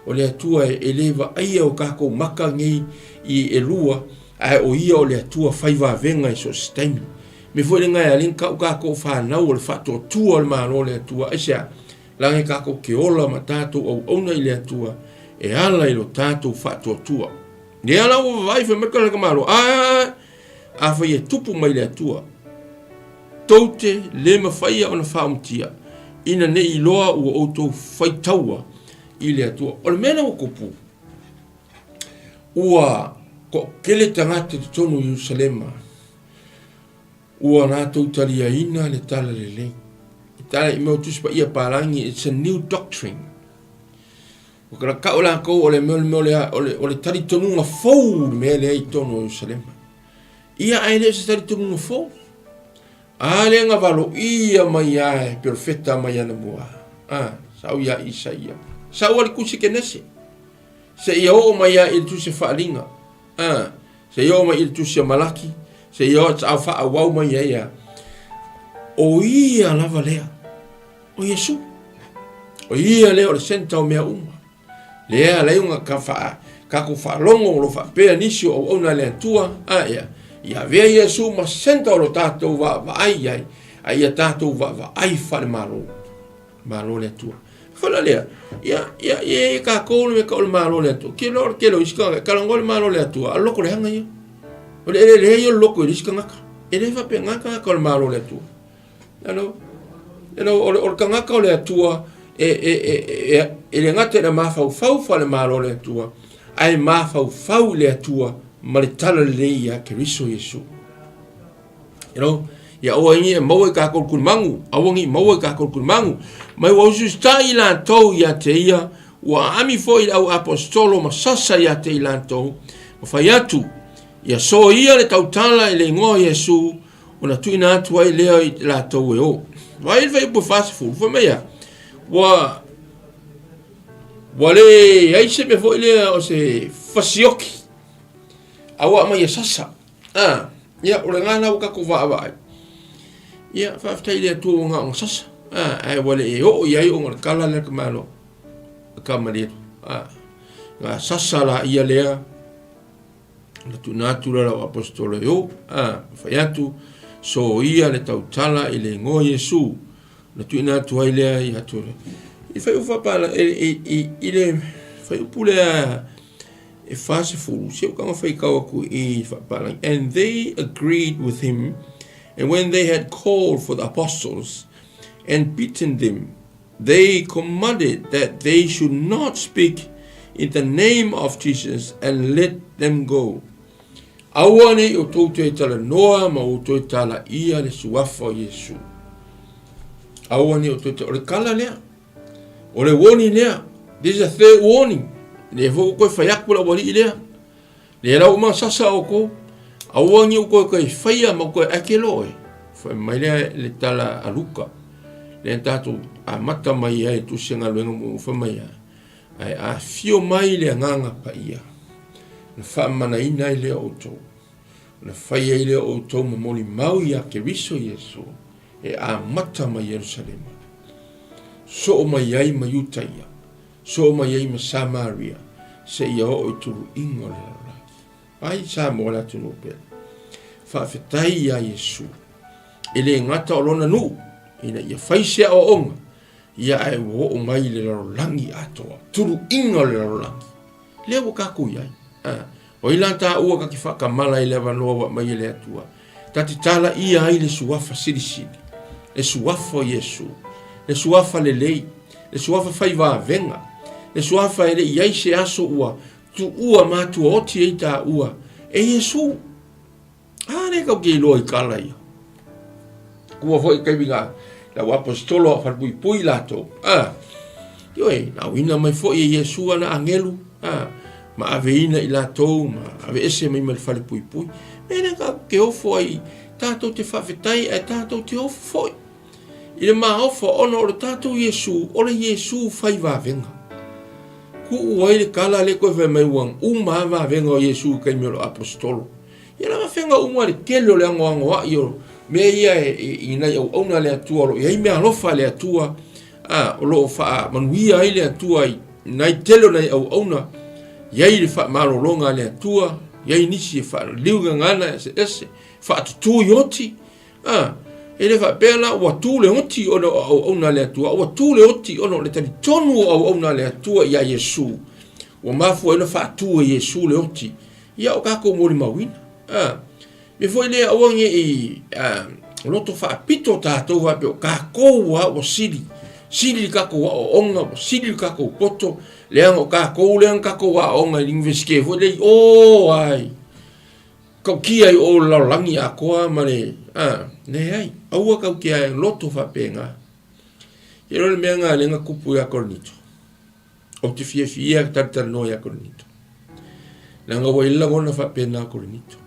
O le Atua e le vaaia o tatou maka nei i e lua, ae o ia o le Atua fai vavega i so o se taimi. Mea foi lena e ala ai ona tau tatou fanau o le faatuatua o le Malo o le Atua. Aisea? Leaga e tatou te ola ma tatou auauna i le Atua e ala i lo tatou faatuatua. Lea la ua vaavaai fai mai le Kanaka Malo, ae, ae, afai e tupu mai le Atua, tou te le mafaia ona faaomatia, ina ne i iloa ua outou faitaua i le Atua. O le mea lea ua tupu, ua toatele tagata i totonu o Ierusalema, Ua latou taliaina le tala lelei. E tala i mea o Tusi Paia Palagi, it's a new doctrine. Ua kalakau lakou o le mea o le mea o le, o le, o le talitonuga fou le mea lea i totonu o Ierusalema. Ia ae le o se talitonuga fou. A lea na valoia mai a e perofeta mai anamua. A, sau ia Isaia. Sau a le tusi Kenese. Seia oo mai a i le tusi Faaaliga. A, Seia oo mai i le tusi a Malaki, seia oo au faaauau mai ai a. O ia lava lea, o Iesu. O ia lea o le senta o mea uma. Lea alai ona ka faa, tatou faalogo o lo faapea nisi o auauna a le Atua, a ea, ia avea Iesu ma senta o lo tatou vaavaai i ai, a ia tatou vaavaai faale-Malo. Malo le Atua. Fala lea, ia, ia, ia, ia kākou le mea o le malo le Atua. Ke lo, ke lo isi kanga, ka longo le malo le Atua, a loko le hanga ia. O le ele le ia loko i le isi kangaka. E le faapea ngā kangaka o le malo le Atua. Alo, alo, o le, o le kangaka o le Atua, e, e, e, e, e le gata i le mafaufau fa le malo le Atua, ae mafaufau i le Atua ma le tala lelei ia Keriso Iesu. You know, ia aua ai ne i maua i kākou kulimagu, aua ne i maua i kākou kulimagu. Mai ua usiusitai i latou ia te ia, ua aami foi i le au aposetolo ma sasa ia te i latou, ma fai atu, ia soia le tautala i le igoa o Iesu, ona tuuina atu ai lea i latou e o. Vaai le fuaiupu e 40, fai mai a, ua, ua leai se mea foi lea o se fasioki, a ua aumai e sasa. A, ia, o lena la ua tatou vaavaai. Ia, faafetai i le Atua ua na ona sasa. A, ae ua le e oo i ai ona o le tala lea a le Malo, a Kamalielu. A, na sasa la ia lea, na tuuina atu la lau aposetolo e o, a, fai atu, soia le tautala i le igoa o Iesu, na tuuina atu ai lea i atu. I fai ufa pala, i le fuaiupu lea, e 40, se i ou faitau atu i faapalagi. And they agreed with him, and when they had called for the apostles and beaten them, they commanded that they should not speak in the name of Jesus and let them go. Aua ne i outou toe talanoa ma ou toe talaia le suafa o Iesu. Aua ne i outou toe, o le tala lea. O le warning lea. This is a third warning. Le foi ua toe fai atu le aualii lea. Lea la ua masasa outou. Aua ne i outou toe faia ma toe ake loa e. Fai mai lea le tala a Luka, lea tatou amata mai ai tusi galuega mo fai mai a, ae afio mai le agaga paia, na faamanaina ai lea outou, na fai ai lea outou ma molimau ia Keriso Iesu, e amata mai Ierusalema, soo mai ai ma Iutaia, soo mai ai ma Samaria, seia oo i tuluiga o le lalolagi. Ai Samoa le atunuu pele. Faafetai iā Iesu, e le gata o lona nuu, ina ia fai se aoaoga, ia ae ua oo mai i le lalolagi atoa, tuluiga o le lalolagi. Lea ua tatou i ai. A, o ai la taua ta te faatamala i le avanoa ua aumai e le Atua? Ta te talaia ai le suafa silisili, le suafa o Iesu, le suafa lelei, le suafa fai vavega, le suafa e le i ai se aso ua Tuua matuaoti ai taua e Iesu. A lea kau ke iloa i kala ia. Kua foi taimi na lau aposetolo a falepuipui latou. A, ioe, na auina mai foi e Iesu ana agelu, a, ma aveina i latou, ma aveese mai ma le falepuipui. Mea lea tatou te ofo ai, tatou te faafetai ae tatou te ofo foi. I le maofa ona o le tatou Iesu, o le Iesu fai vavega. Kuu ai le kala lea koe fai mai ua uma a vavega o Iesu i taimi o le aposetolo. Ia la vafega uma le tele o le anoanoai o mea ia i nai auauna a le Atua o lo o i ai meaalofa a le Atua, a, o lo o faamanuia ai le Atua i nai tele o nai auauna, i ai le faamalologa a le Atua, i ai nisi e faaliliu gagana eseese, faatutu i oti, A, e le faapea la ua tu le oti ona o auauna a le Atua, a ua tu le oti ona o le talitonu o auauna a le Atua iā Iesu. Ua mafua ai ona faatu e Iesu le oti, ia o tatou molimauina. A, mea foi lea aua ne i loto faapito tatou faapea o tatou lava ua sili, sili le tatou aoaoga, ua sili le tatou poto, leaga o tatou lea na tatou aooga i le Iunivesite foi lea i o ai. Tautia i o le lalolagi atoa ma le, a, leai, aua tautia e loto faapena. Ia le mea na lea na tupu ia Korinito. Ou te fiafia e talatalanoa ia Korinito. Leaga ua i ai le lagona faapena Korinito.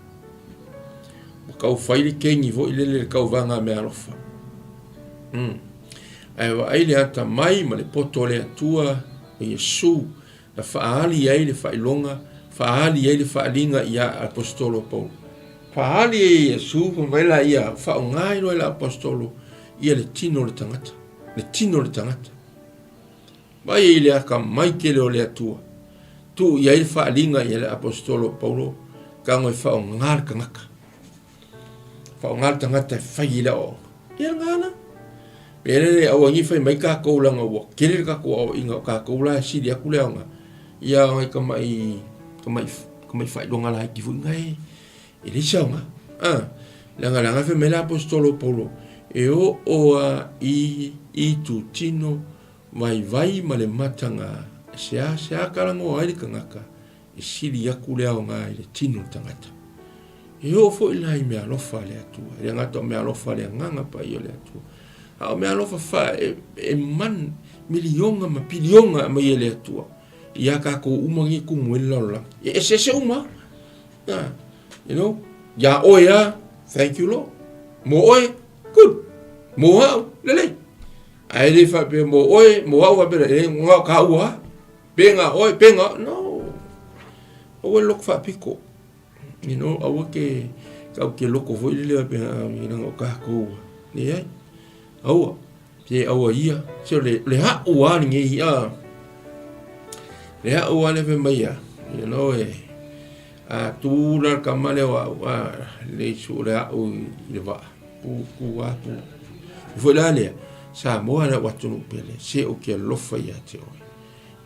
Ua tau fai le kegi foi lele le tauvaga meaalofa. Ae vaai le atamai ma le poto o le Atua o Iesu na faaali ai le faailoga, faaali ai le faaaliga iā Aposetolo Paulo. Faaali e Iesu, fai mai laia, faaaoga ai loa e le Aposetolo ia le tino o le tagata, le tino o le tagata. Vaai ai i le atamai tele o le Atua, tuu i ai le faaaliga i le Aposetolo Paulo, tago e faaaoga le tagata. Faaaoga le tagata e fai i le aoaoga. Ia lena la. Mea lea le aua nei fai mai tatou leaga ua tele le tatou aoaiga o tatou la e sili atu le aoga. Ia o nai tamai, tamai, tamai faailoga laiti foi na e, e leai se aoga. A, leaga leaga fai mai le Aposetolo o Paulo, e oo lava i itutino vaivai ma le mataga, e seasea talanoa ai le tagata E sili atu le aoga i le tino o le tagata. E oo foi la i meaalofa a le Atua. E le gata o meaalofa a le Agaga Paia o le Atua, a o meaalofa fa e, e man, miliona ma piliona e aumai e le Atua iā tatou uma nei e tumu ai le lalolagi. E eseese uma lava. You know, iā oe lava, thank you Lord. Mo oe, good. Mo au, lelei. Ae le faapea mo oe, mo au faapea, e na o tāua lava. Pega oe, pega, no. Aua le loko faapiko. You know, aua ke, kau ke loko foi lele a pega, ina o kākou. Leai. Aua. Te aua ia. Se o le, le ha'u a lenei a. Le ha'u a le fe mai a. You know, e, a tū la ka male o au, a, le isu o le ha'u i le waa. Ku, ku a, ku. I foi la lea, Samoa le atunuu pele, se o ke alofa ia te oe.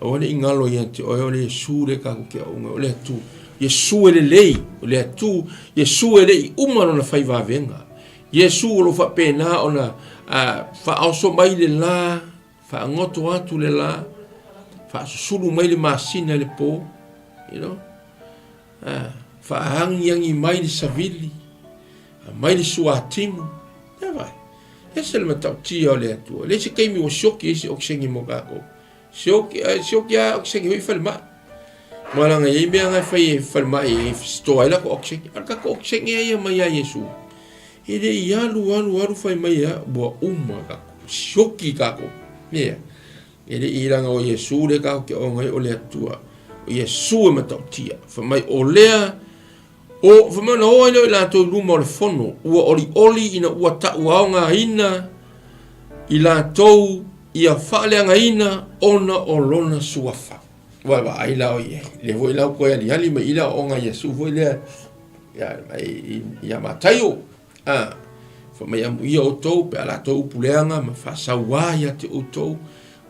Aua ne i galo ia te oe, o le Iesu lea tatou te aoga, o le Atua. Iesu e lelei, o le Atua, Iesu e le i uma lona fai vavega. Iesu o lo faapena ona faaoso mai le la, faagoto atu le la, faasusulu mai le masina i le po, you know? Faaangiangi mai le savili, aumai le suatimu, ia vaai. Ese le matautia o le Atua. E leai se taimi ua sioki ai se okesene mo tatou. Sioki, sioki lava okesene foi i falemai. Aua leaga e i ai mea na e fai e falemai e stoa ai latou okesene. A o le tatou okesene lava ia mai ia Iesu. E le i alu alu alu fai mai a ua uma kākou. Sioki kākou. Ia. E le i leaga o Iesu lea kākou te aoga ai o le Atua. O Iesu e matautia. Fai mai o lea o fai mai ona o ai lea o i latou i luma o le fono, ua olioli ina ua tauaogaina i latou ia faaleagaina ona o lona suafa. Ua vaai la o i ai. Lea foi la ua toe aliali mai i le aoaoga a Iesu foi lea ia Mataio. A, fai mai amuia outou pe a latou upu leaga ma faasauā ia te outou,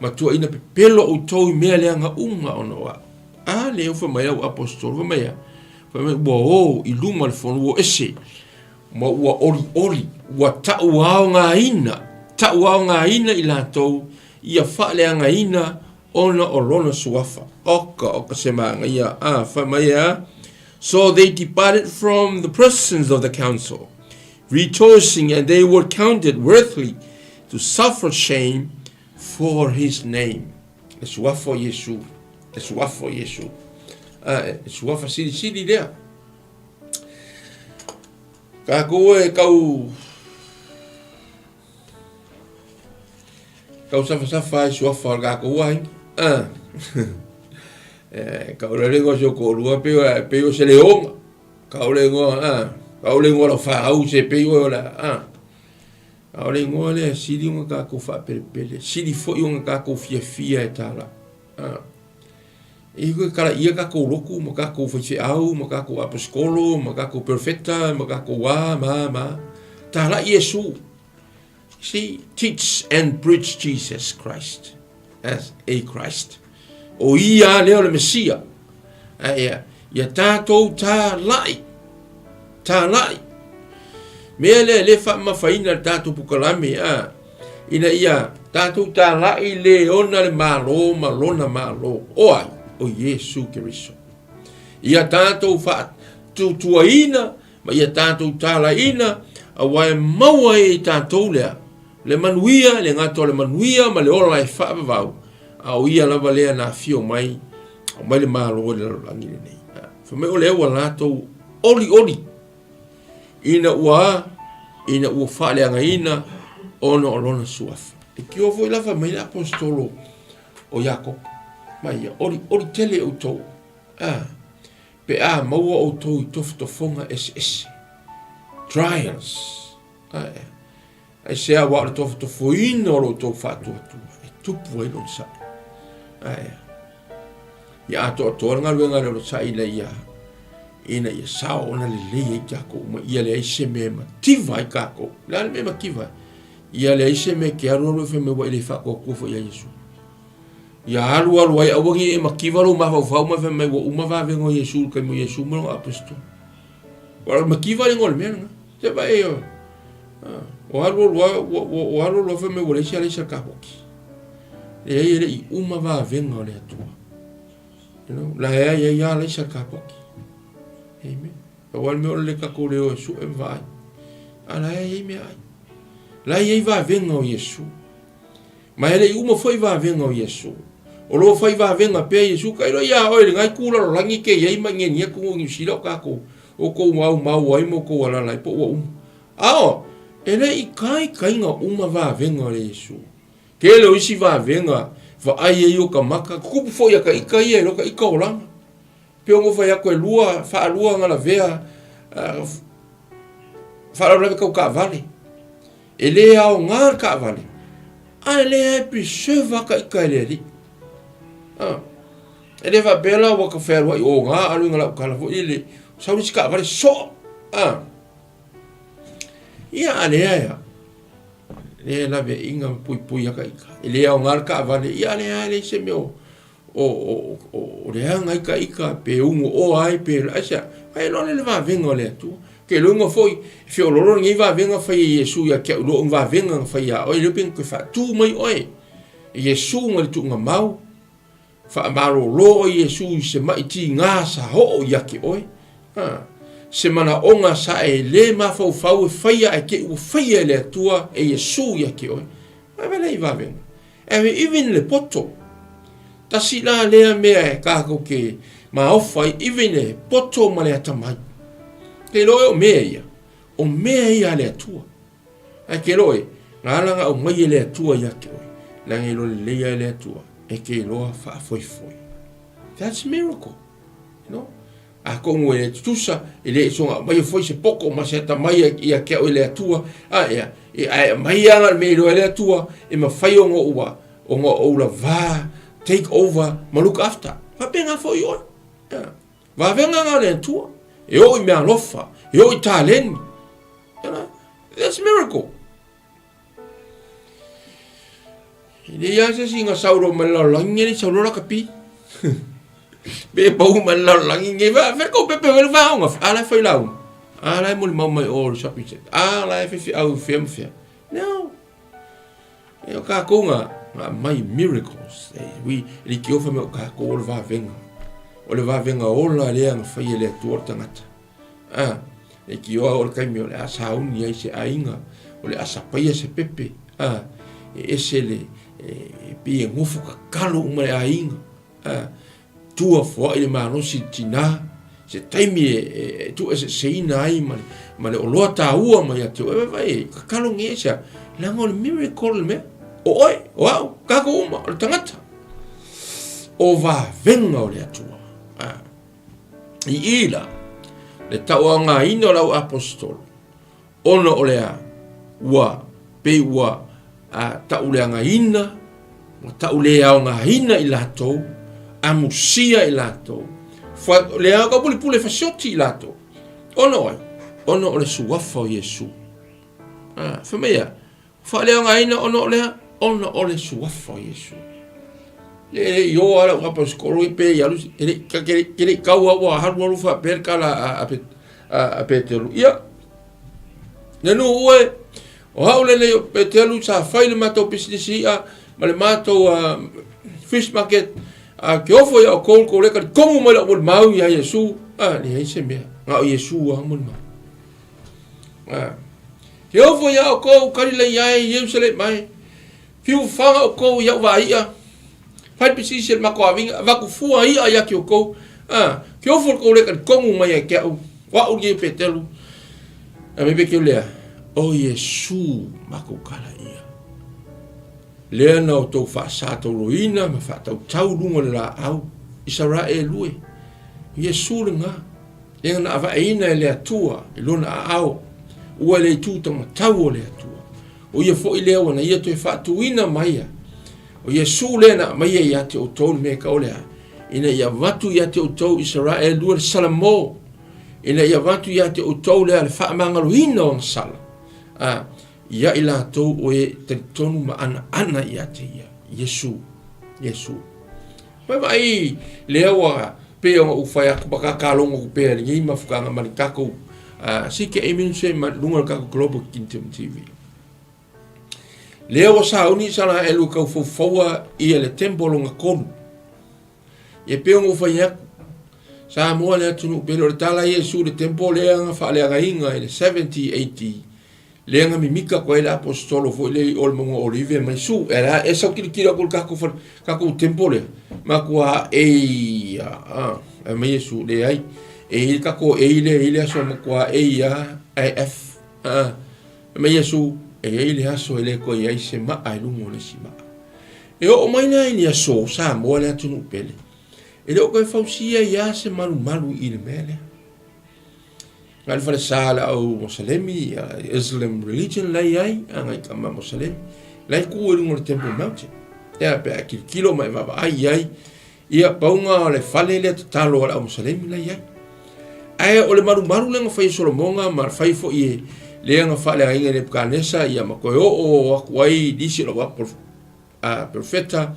ma tuuaina pepelo outou i mea leaga uma ona o au. A lea ua fai mai au aposetolo, fai mai a, fai mai ua o i luma o le fono, ua o ese, ma ua olioli, ua tauaogaina, tauaogaina i latou ia faaleagaina ona o lona suafa. Oka, oka se māngaia, a, fai mai a, So they departed from the presence of the council, rejoicing and they were counted worthily to suffer shame for his name. Le suafa o Iesu, le suafa o Iesu. A, e suafa silisili lea. Kākou e kau Kau safasafā i suafa o le kākou aiga. Ah. Eh, kau le lengo si o koʻulua pei o pei o se leoga. Kau le ingoa, ah, kau le ingoa lau fāau se pei oe o le, ah. A o le ingoa lea sili ona kākou faapelepele, sili foi ona kākou fiafia e tālā. Ah. E koe kala ia kākou loku ma kākou faifeau ma kākou aposikolo ma kākou perfeta ma kākou a ma ma. Tālā Iesu. See, teach and preach Jesus Christ as a Christ. O ia lea o le Mesia. A ia, ia tātou tā lai. Tā lai. Mea lea le whaamafaina le tātou pukalame, a, ina ia tātou tā lai le ona le malo ma lona malo. O ai, o Iesu Keriso. Ia tātou whaatutuaina ma ia tātou tālaina, aua e maua ai e tātou lea, le manuia, le gata o le manuia ma le ola e faavavau, a o ia lava lea na afio mai, aumai le Malo i le lalolagi lenei. Fai mai o lea ua latou olioli ina ua ina ua faaleagaina ona o lona suafa. E kio foi la fai mai le aposetolo o Iakopo, mai ia olioli tele outou. Ah, Pe a maua outou i tofotofoga eseese, trials, ae, aisea aua o le tofotofoina o lo outou faatuatua e tupu ai le onosai. Ae, ia atoatoa le galuega a le onosai ina ia, ina ia sao ona lelei ai takou uma, ia leai se mea e mativa ai takou. O le a le mea e mativa ai? Ia leai se mea e te alualu ai fai mai ua e le faatuatua foi ia Iesu. Ia alualu ai, aua ne i e mativa lou mafaufau ma fai mai ua uma vavega o Iesu i le taimi o Iesu ma lona aposetolo. Ua alu mativa le igoa o le mea lena. Se vaai o, o alualu lava, ua alualu lava fai mai ua leai se alaisa kapoki. Leai e le i uma vavega o le Atua. You know, la e ai ai alaisa kapoki. Amen. Pau lava le mea o le tatou le o e sue ma vaai. A la e ai ai mea ai. La e i ai vavega o Iesu. Ma e le i uma foi vavega o Iesu. O lo o fai vavega pea Iesu, tailo iā oe i lenā itu lalolagi ke i ai ma ngia atu o Niu Sila o kākou, o kou au mau ai ma o kou alala ai po ua uma. Ao, e le i kaikaina uma vavega o le Iesu. Tele o isi vavega vaai ai o ka maka, tutupu foi ia ka ika ia e lo ka ika olaga. Pe o fai atu e lua, faalua ona lavea, faalavelave tau taavale. E le aoga le taavale, a e leai e preserve lava ka ika e le alii. A, e le faapea la ua ka fealuai oga alu i lau tala foi le sau le isi taavale soa. A, ia a leai a, lea e laveaiga ma puipui a ka ika. E le aoga le taavale, ia a leai e leai se mea o o leaga ai ka ika, pe ugu oa ai, pe aisea, ai loa lea le vavega o le Atua. Ke loiga foi, e feololo lenei vavega fai e Iesu ia te au loa o ni vavega na fai ia oe, lea pe na toe faatu mai oe e Iesu mai le tuuga mau, faamalolo oe Iesu i se mai tiga sa oo ia te oe. Ha, se manaoga sa e le mafaufau e faia ae te i ua faia e le Atua e Iesu ia te oe. Ave lea i vavega. E even le poto. Tasi la lea mea e kākou ke maofa ai, even le poto ma le atamai. Ke iloa e o mea ia. O mea ia a le Atua. Ae ke loe, na ala na aumai e le Atua ia te oe, leaga e iloa lelei lava e le Atua, e te iloa faafoefoe. That's miracle. You know? Atonu e le tutusa, e le soona aumaia foi se poto ma se atamai ia te au e le Atua, a ea, e ae aumai lava le mea e iloa e le Atua, e mafai ona ua, ona ou lavā, take over, ma look after. Faapena foi oe. Yeah. Vavega na o le Atua, e oo i meaalofa, e oo i taleni. You know, that's miracle. E leai lava se isi na saulo mai le lalolagi nei, saulo lakapi. Pe pau mai le lalolagi nei, fa fe ko pepe welu fa onga, a la fai lau. A la e molimau mai o le shopping center. A la e fefe au fea ma fea. No. E o kākou nga, nga mai miracles. E, we, e like ofa me o kākou o le vavega. O le vavega ola lea na fai e le Atua o le tagata. A, e ki oa o le taimi o le a sauni ai se aiga, o le a sapaia se pepe, a, e ese le, e, e pei e nofo kakalo uma le aiga, a, tua foai le malosi i le tinā, se taimi e, e, e tuueseeseina ai ma le, ma le oloa tāua mai ia te oe, vaai, e kakalo nei e se a, leaga o le miracle le mea, o oe, o au, kākou uma, o le tagata, o vavega o le Atua. A, I i la, le tauaogaina o lau aposetolo, ona o le a, ua pei ua a, tauleagaina, ua tauleaogaina i latou, amusia i latou, fa, le ao ka pule fasioti i latou. Ona o ai? Ona o le suafa o Iesu. A, fai mai a, Faaleaogaina ona o le a? Ona o le suafa o Iesu. Le le i o ala ua pasikolo i pe i alu e le ke le ke le kau a ua halu halu faapea le kala a a a, a Peteru. Ia. Le nu ue o hau le le Peteru sa fai le matou pisinisi ia ma le matou uh, fish market a ke ofo ia o kou kou le ka kongu mai la mo mau ia Iesu. A le ai se mea. Nga o Iesu a mo mau. A. Ke ofo iā oukou Kalilei ae i Ierusalema e, fiu faga oukou i au vaaiʻa, fai pisinisi e le makou aviga, avatu fua iʻa ia te oukou, a, ke ofo le kou le talitonu mai ia te aʻu, o aʻu lenei o Petelu. A me Petelu lea, o Iesu makou kala ia. Lea na outou faasatauloina ma faatautau luga o le laau, Isaraelu e, Iesu lena. Lea na avaeina e le Atua i lona aao, ua le itu taumatau o le Atua. O ia foi lea ua na ia toe faatuina mai a. O Iesu lea na aumaia ia te outou le mea e tau o le a, ina ia avatu ia te outou Isaraelu le salamo, ina ia avatu ia te outou lea le faamagaloina o ana sala, a ia i latou o e talitonu ma anaana ia te ia, Iesu, Iesu. Vaavaai lea ua pei ona ou fai atu ma kakalogo atu pea i lenei mafutaga ma le tatou CKA Ministry ma luga o le tatou Global Kingdom TV. Lea ua sauni Isaraelu e tau faufaua ia le temple lona tolu. Ia pei ona ou fai atu, Samoa le atunuu pele o le tala ia Iesu le temple lea na faaleagaina i le 70 AD Lea na mimika atu ai le aposetolo foi lea i o le mauga Olive ma Iesu. E la e sau tilotilo atu i le tatou fale, tatou temple lea, matua ei a, a, fai mai Iesu, leai, e i ai le tatou ei lea e i ai le aso e matua ei a, ae F, a. Fai mai Iesu, e i ai le aso e le toe i ai se maa i luga o le isi maa. E oo mai la i le aso, Samoa le atunuu pele, e le o toe fausia ai lava se malumalu i le mea lea. Ngai le falesa le au Moselemi, Islam religion la i ai, a ngai tama Moselemi. La i ku e lunga o le Temple Mountain. Ia, pe a kilokilo ma e vaavaai i ai, ia, pauga o le fale lea tatalo a le au Moselemi la i ai. Ae o le malumalu lea na fai e Solomoga ma fai foi e lea na faaleagaina e Nebukanesa, ia ma toe oo atu ai nisi o lau a perofeta,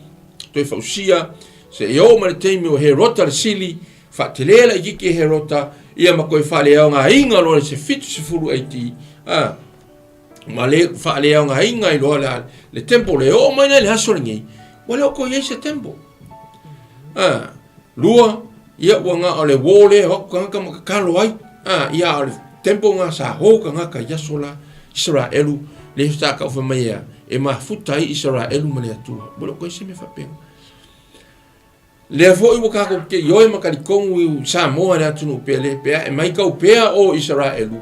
toe fausia, seia oo mai le taimi o Herota le sili, faatele laitiiti e Herota, ia ma toe faaleaogaina loa i se 70 AD, a, ma le faaleaogaina ai loa le, le temple e oo mai la i le aso lenei, ua le o toe i ai se temple. A, lua, ia ua na o le wall lea e o atu tagata ma tatalo ai, a, ia a o le temple na sa hou tagata i aso la, Isaraelu, lea sa tau fai mai ea, e mafuta ai Isaraelu ma le Atua. Ua le o toe se mea faapena. Lea foi ua kākou te ioe ma talitonu i Samoa le atunuu pele, pe a e maitau pea o Isaraelu,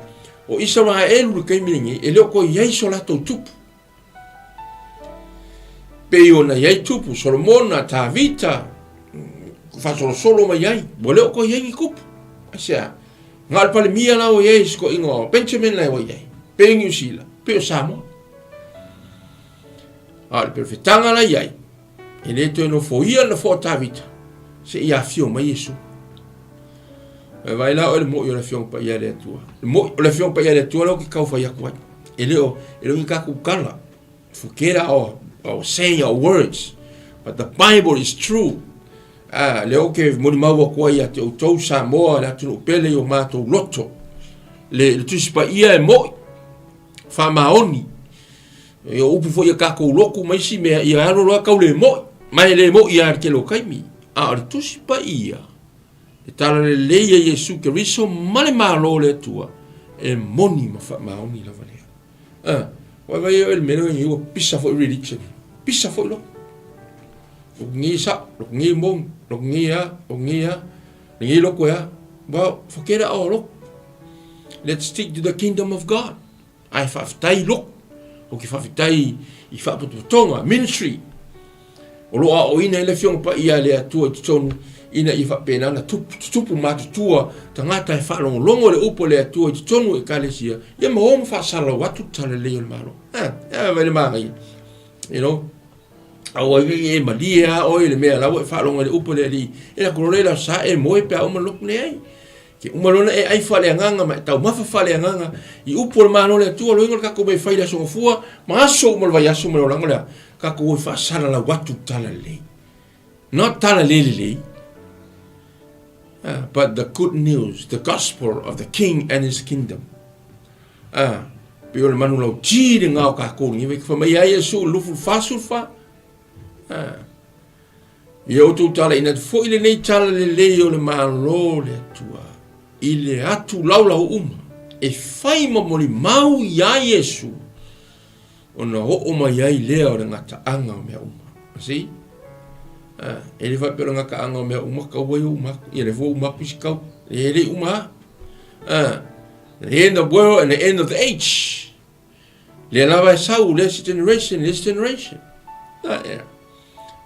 O Isaraelu i le taimi lenei, e le o toe i ai so latou tupu. Pei ona i ai tupu, Solomona, Tavita, faasolosolo mai ai, ua le o toe i ai ni tupu. Aisea? Na o le Palemia la ua i ai, si toeaina o Benjamin la ua i ai, pei o Niu Sila, pei o Samoa. A o le perofetaga la i ai, e le toe nofoia le nofoa o Tavita, seia afio mai Iesu. E vaai la oe le mo'i o le Afioga Paia a le Atua. Le mo'i o le Afioga Paia a le Atua lea ou te tau fai atu ai. E le o, e le o ni tatou tala. Forget our saying, our words. But the Bible is true. Ah, lea ou te molimau atu ai ia te outou Samoa, le atunuu pele i o matou loto. Le Tusi Paia e mo'i, faamaoni. E o upu foi a tatou lotu ma isi mea, ia alu loa tau le mo'i. Ma e le mo'i lava i le tele o taimi. A o le Tusi Paia, le Talalelei a Iesu Keriso ma le Malo o le Atua, e moni ma faamaoni lava lea. Ah, vaai oe i le mea lea ua pisa foi religion. Pisa foi lotu. Lotu nei sao, lotu nei moni, lotu nei a, lotu nei a, lenei lotu e a. Well, forget our lotu. Let's stick to the kingdom of God. Ae faafetai lotu. Ou te faafetai i faapotopotoga, ministry, o lo o aoaoina ai le Afioga Paia a le Atua i totonu ina ia faapena ona tutupu matutua tagata e faalogologo le upu a le Atua i totonu o Ekalesia, ia ma o ma faasalalau atu le Talalelei o le Malo. Ah, e vai le manaia. You know, aua ai e malie a oe le mea la ua e faalogo i le upu a le Alii, e la kolo le la sa e moe pe a uma lotu leai. Ke uma loa ona e ai faaleagaga ma e taumafa faaleagaga i upu o le Malo o le Atua, loiga o le tatou mea e fai i le Aso Gafua ma aso uma o le vaiaso ma le olaga o le a, tatou o e faasalalau atu le tala lelei. Not tala le lelei, but the good news, the gospel of the King and his kingdom. Pei o le manulauti lena o tatou lenei vaitafa mai ai Iesu i le 24. Ia outou talaiina atu foi lenei tala lelei o le Malo o le Atua i le atu laulau uma e fai ma molimau iā Iesu ona oo mai ai lea o le gataaga o mea uma. See? Ah, e le faapea o le gataaga o mea uma kaua ia uma atu. Ia le fua uma atu isi kau. E le uma lava. Ah, the end of world and the end of the age. Lea lava e sau le isi generation, le isi generation. Na, ia.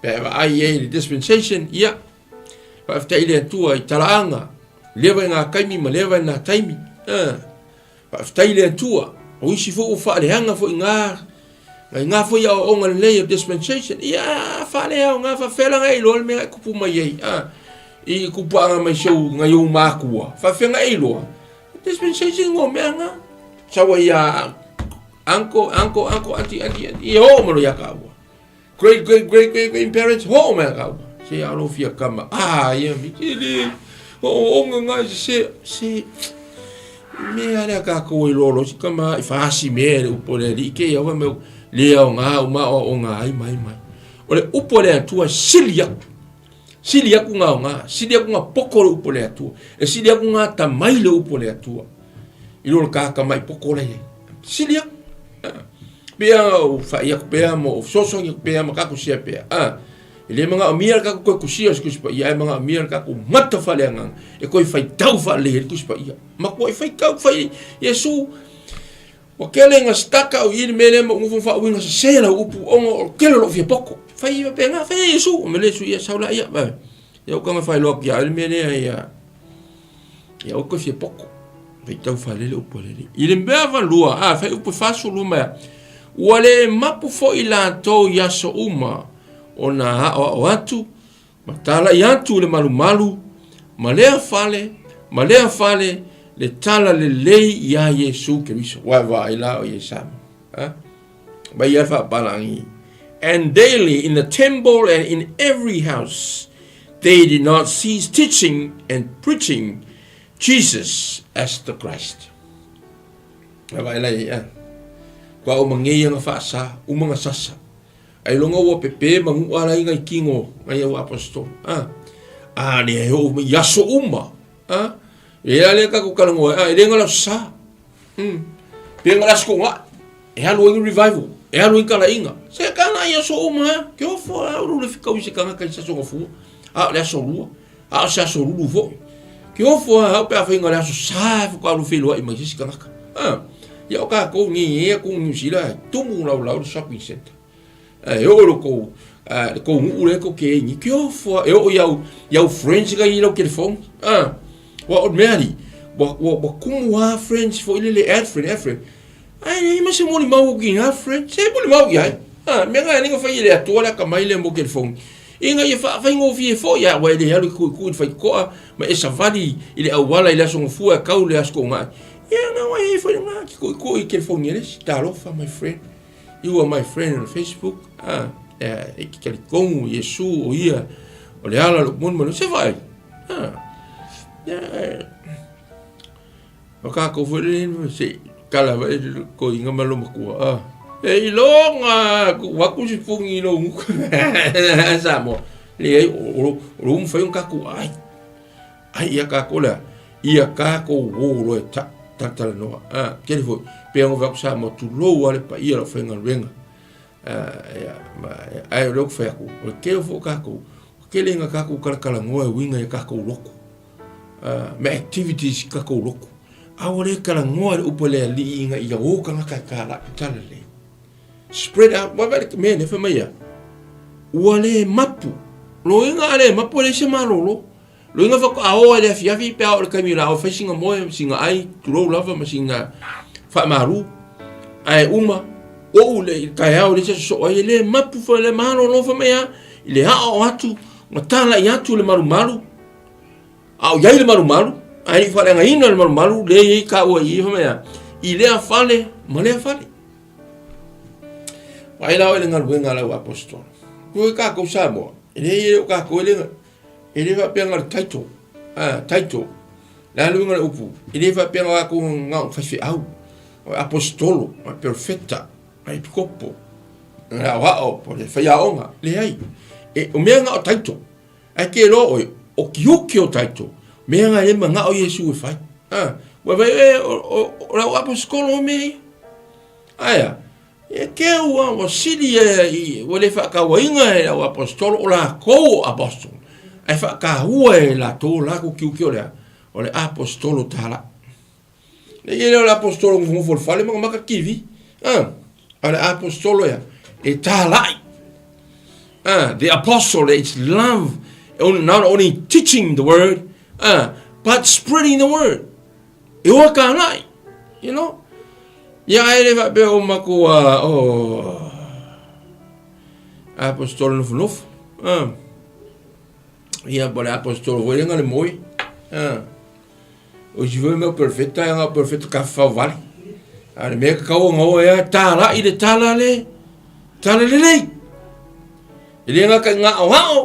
Pe a vaai ai le dispensation, ia. Faafetai i le Atua i talaaga, leva i ngā taimi ma leva i ngā taimi. Ah. Faafetai i le Atua, o isi foi ua faaleaga foi ngā, ngai ngā foi aoaoga lelei o dispensation. Ia, faaleaoga, faafefea la e iloa le mea e kupu mai ai. Ah. I kupaaga mai si ou ngai ou mākua, faafefea e iloa. Dispensation ngo mea nga. Sawa ia uncle, uncle, uncle, auntie, auntie, auntie. Ia oo malo ia kaua. Great, great, great, great, great parents, hoo mea kaua. Se alo fia kama. Ah, ia mi tele. Oo onga nga se, se. Mea lea kākou e lolo si kama i whaasi mea le upo le li ke ia wa me le au ngā uma o o ngā ai mai mai. O le upo le atua sili aku. Sili aku ngā aoga, sili aku ngā poko o le upu a le Atua, e sili aku ngā tamai le upu a le Atua, i lo le kākamai poko la i ai. Sili aku. Pea o whai aku pea mo o fesoasoani aku pea ma kākou sia pea. A, e le manaomia le kākou koe kusia o se Tusi Paia, ae manaomia le kākou mata faaleagaga e koe faitau faalelei ai le Tusi Paia. Matua e faitau fai Iesu. Ua kele nga staka o i le mea lea ma ou nofo ma faauiga sese lau upu ona o le tele o lou fia poto. Fai faapena, fai e Iesu. O mele Iesu ia sau la ia. Vai. Ia ou taga faailoa atu ia oe le mea lea ia ia oe koe fia poto. Faitau faalele upu a le Alii. I le mea valua, a fai upu e 42 ma ea. Ua le mapu foi latou i aso uma ona aoao atu Ma talai atu le malumalu ma lea fale ma lea fale le tala lelei iā Iesu Keriso. Ua e vaai la o Iesama. Ha? Mai ia faapalagi. And daily in the temple and in every house they did not cease teaching and preaching Jesus as the Christ. E vaai la ia. Kua uma ngei anga faasa, uma nga sasa. Ailoga ua pepe ma nuʻa la i kino ngai au apostolo. A, a le e oo mai i aso uma. A, e a le tatou talanoa ai, a, e le gala sa. Pe gala aso toga, e alu ai ni revival, e alu ai ni talaiga. Se kana i aso uma, a, ke ofo a ulu le fekau i se tagata i se aso gafua, a o le aso lua, a o se aso lulu foi. Ke ofo a au pe a fai le aso sa e faatoa alu feiloai mai se isi tagata. A, ia o kākou nei e aku Niu Sila, tumu laulau le shopping center. E oo lo kou, le kou nuu le ko ke ni ke ofo e oo iau iau friends ka i lau telefoni. A, wa o mea li, wa wa wa kumu a friends fo ile le add friend, add friend. Ai nei ma se moli mau ki nga friend, se moli mau i ai. A, mea nga ninga fai le atua le akamai le mo telefoni. Ina ia faafaigofie foi aua e le alu e kuikui i le faitotoa ma e savali i le auala i le Aso Gafua e kau le Aso Toonai. Ia na ua i ai foi lena te kuikui i telefoni a le isi. Talofa my friend. You are my friend on Facebook. Ah, e te talitonu Iesu o ia o le ala lou moni ma le se vaai. Ah, ia, O kākou foi le se kala vai ko inga ma lo makua. Ah. E iloga ku waku si fungi lo nguku. Samoa. Le ai o o lo mfai un kaku ai. Ai ia kākou lea. Ia kākou wo lo e ta ta ta noa. Ah, kele foi. Pe ngo vaku Samoa tu lo ale pa ia lo whainga ruenga. Ah, ia ma ai o le fai aku. O ke fo kākou. Kele nga kākou kala kala ngoa e winga ia kākou loko. me activities i kakou loku. Aole e talanoa i le upu a le alii ina ia o tagata e tālaʻi talalei. Spread out, wa vaai le mea lea fai mai a, ua le mapu. Loiga a le mapu e leai se malolo. Loiga faatoa o ai i le afiafi pe a oo i le taimi o le a o e fai sina moe, sina ai, tulou lava ma sina faamalu. Ae uma, oo i le taeao i le isi aso soo ai, e le mapu foi le malolo fai mai a, i le aoao atu ma talai atu le malumalu, A o i ai le malumalu, ae le i faaleagaina le malumalu, lea e i ai taua i i, fai mai a, i lea fale ma lea fale. Vaai la oe i le galuega a lau aposetolo. Kua i kākou Samoa, e leai e le o kākou e le, e le faapea na o le title, ah, title, le a le uiga o le upu, e le faapea na o kākou na o faifeau, o aposetolo, o perofeta, o epikopo, o le aoao, o le faiaoga, leai. E, o mea na o title, Ae ke loa oe, o kiuki o taito, mea nga e manao Iesu e fai. A, ua vai e, o, o, o lau aposikolo o mea ia. Aea, e ke ua, ua sili e, i, ua le whaakauainga e lau apostolo, o lākou o apostolo. Ae whaakahua e lātou, o lākou kiuki o lea, o le apostolo tāla. Le ia lea o le aposetolo nofonofo i le fale ma ka maka TV. Ah, a le aposetolo ia, e tālaʻi. Ah, the apostle, it's love, not only teaching the word, ah, but spreading the word. E oa tālaʻi, you know. Ia ae le faapea o makou a, oh, aposetolo nofonofo. Ah. Ia, po le aposetolo foi lenga le moe. Ah. O isi foi mea perfecta e ngā perfecta ka whawhau wale. A le mea ka kaua ngā ea tāla i le tāla le, tāla le lei. E le ngā kai ngā ao hao,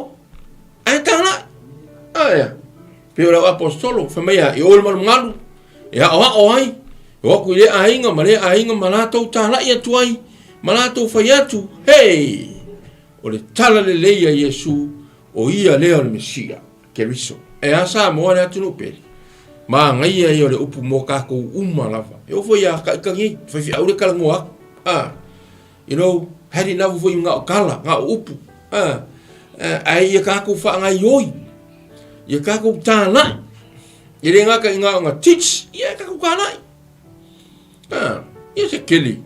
ai tāla. A ea, pe o lau apostolo, wha mai a, i o le malu ngalu, e hao hao ai, e waku i le aiga, ma le aiga ma lātou tāla i atu ai, ma lātou whai atu, hei, o le tāla le lei a Iesu, o ia lea o le Mesia. Keriso. E a Samoa le atunuu pele? Māngaia ia o le upu mō kākou uma lava. E oo foi ia kaʻikagi ai, faifeau le talanoa aku. Ah, you know, had enough foi ngā o kala, ngā o upu. Ah, ae ia kākou whaangaioi, ia kākou tānai. E le ngaka i ngā o ngā teach, ia kākou kānai. Ah, ia se keli.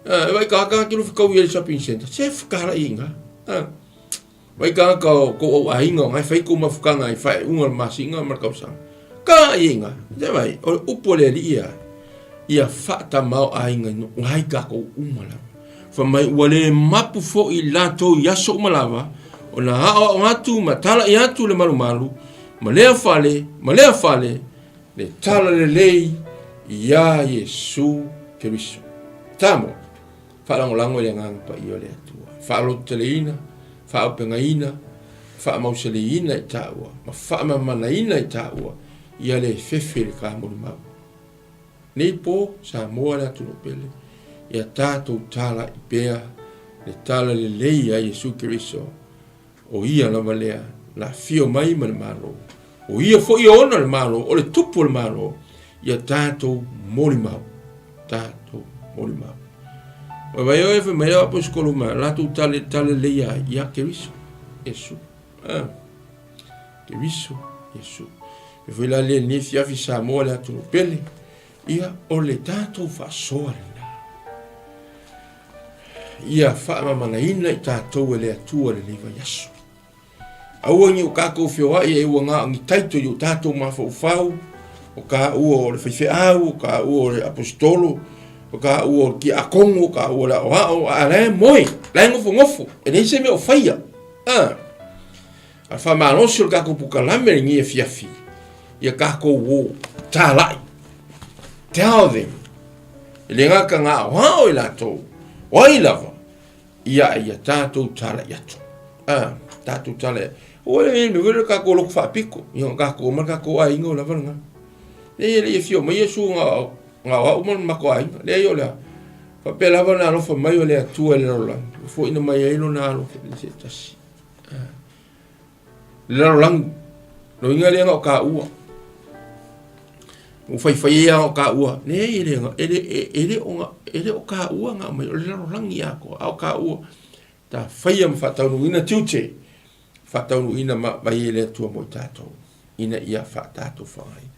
Ah, e vai kākā ki rufi kau i le shopping center. Se whakahara i ngā. Ah, Mai kānaka o kou au ʻāina o ngai whai kou mafukanga i whaeʻunga o le masina ma le kausaga. Ka i inga, te vai, o le upu a le alii ia, ia whaatamao ʻāina i no ngai kākou uma lava. Wha mai ua le mapu foʻi lātou i aso uma lava, o nā aʻoaʻo atu ma talaʻi atu le malumalu, ma lea fale, ma lea fale, le talalelei iā Iesu Keriso. Samoa. Faalagolago i le Agaga Paia o le Atua, faalototeleina, faaaupegaina, faamausaliina i taua, ma faamamanaina i taua, ia le fefe i le kamolimau. Nei po, Samoa le atunuu pele, ia tatou talaʻi pea le tala lelei a Iesu Keriso, O ia lava lea na afio mai ma le Malo, o ia foi e ona le Malo, o le tupu o le Malo, ia tatou molimau, tatou molimau. Oi vai oe fai mai lau aposikolo ma latou tale tale lei ai ia Keriso, Iesu. Ah. Keriso, Iesu. E foi la le ni fiafi Samoa le atunuu pele. Ia, o le tatou faasoa lena. Ia faamamalaina i tatou e le Atua i lenei vaiaso. Aua ne i o tatou feoai ai ua na o ni title i o tatou mafaufau, o taua o le faifeau, o taua o le aposetolo, o taua o le tiakono, o taua o le aoao, a la e moe, la e nofonofo, e leai se mea o faia. A, a faamalosi o le tatou pukalame lenei afiafi, ia tatou o talai. Tell them. E le gata na aoao i latou, o ai lava, ia ia tatou talai atu. A, tatou talai. Ua le me wele ka ko loko faapiko, ia ka ko ma ka ko aiga o lava lena. Le ia le ia fio mai Iesu nga nga o au ma ma ko aiga. Le ia o lea. Faapea lava na alofa mai o le Atua i le lalolagi. Foina mai ai lona alofa i se tasi. Le lalolagi. Loiga lea na o ka ua. Ua faifai ai o ka ua. Leai e le e le e le o e le o ka ua na mai o le lalolagi atoa. A o ka ua ta faia ma faataunuuina tiute, faataunuuina ma mai e le Atua mo i tatou, ina ia faatatou faaaogaina.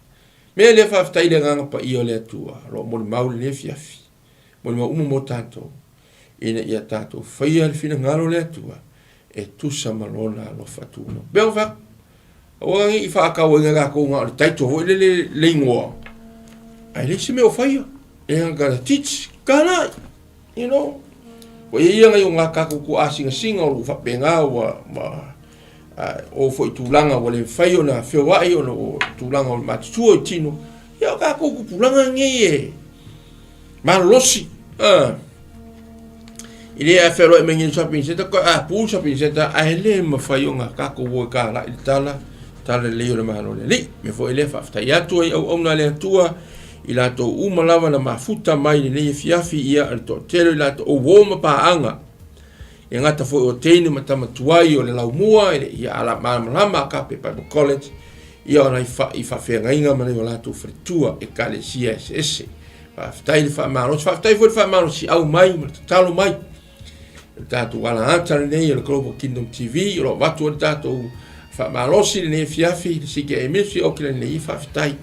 Mea lea faafetai i le agaga paia o le Atua, o lo o molimau i lenei afiafi, molimau uma mo tatou, ina ia tatou faia le finagalo o le Atua e tusa ma lona alofa tunoa. Pei ona fai atu, aua ne i faatauaina tatou na o le title foi lele le igoa, ae leai se mea o faia. E gata teach, talai, you know. Ua i ai ia nai o ngā tatou tuaasingasinga o lo o faapena ua, ua o foi tulaga ua le mafai ona feoai ona o tulaga o le matutua i tino, ia o tatou tupulaga nei e malolosi. I le a feloai mai nei shopping center, koe a pu shopping center, ae le mafai ona tatou o e talai le tala, tala lelei o le Malo o le Alii. Mea foi lea faafetai atu ai auauna a le Atua i latou uma lava na mafuta mai i lenei afiafi, ia le toatele o i latou o uo ma paaga. E gata foi o teine ma tama tuai o le laumua e le ia ala malamalama a Kape Bible College, ia ona i faafeagaiga ma nai o latou faletua ekalesia eseese. Faafetai le faamalosi, faafetai foi le faamalosiau mai ma le tatalo mai. Le tatou alaata lenei o le Global Kingdom TV, o lo o avatu ai le tatou faamalosi lenei afiafi, le CKA Ministry o Auckland nei, faafetai.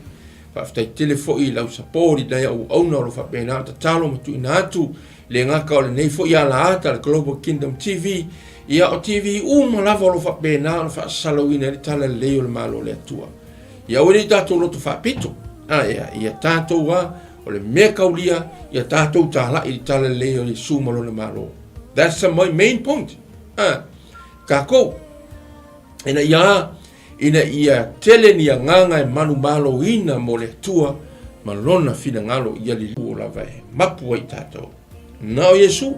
Faafetai tele foi i lau support i nai auauna o lo o faapena ona tatalo ma tuuina atu le gata o lenei foi alaata le Global Kingdom TV, ia o TV uma lava o lo o faapena ona faasalalauina ai le tala lelei o le Malo o le Atua. Ia aua ne i tatou loto faapito, a ia, ia tatou a, o le mea kaulia, ia tatou talai i le tala lelei o Iesu ma lona Malo. That's the my main point. A, takou, ina ia, ina ia tele ni agaga e manumaloina mo le Atua ma lona finagalo ia liliu lava e mapu ai tatou. Na o Iesu.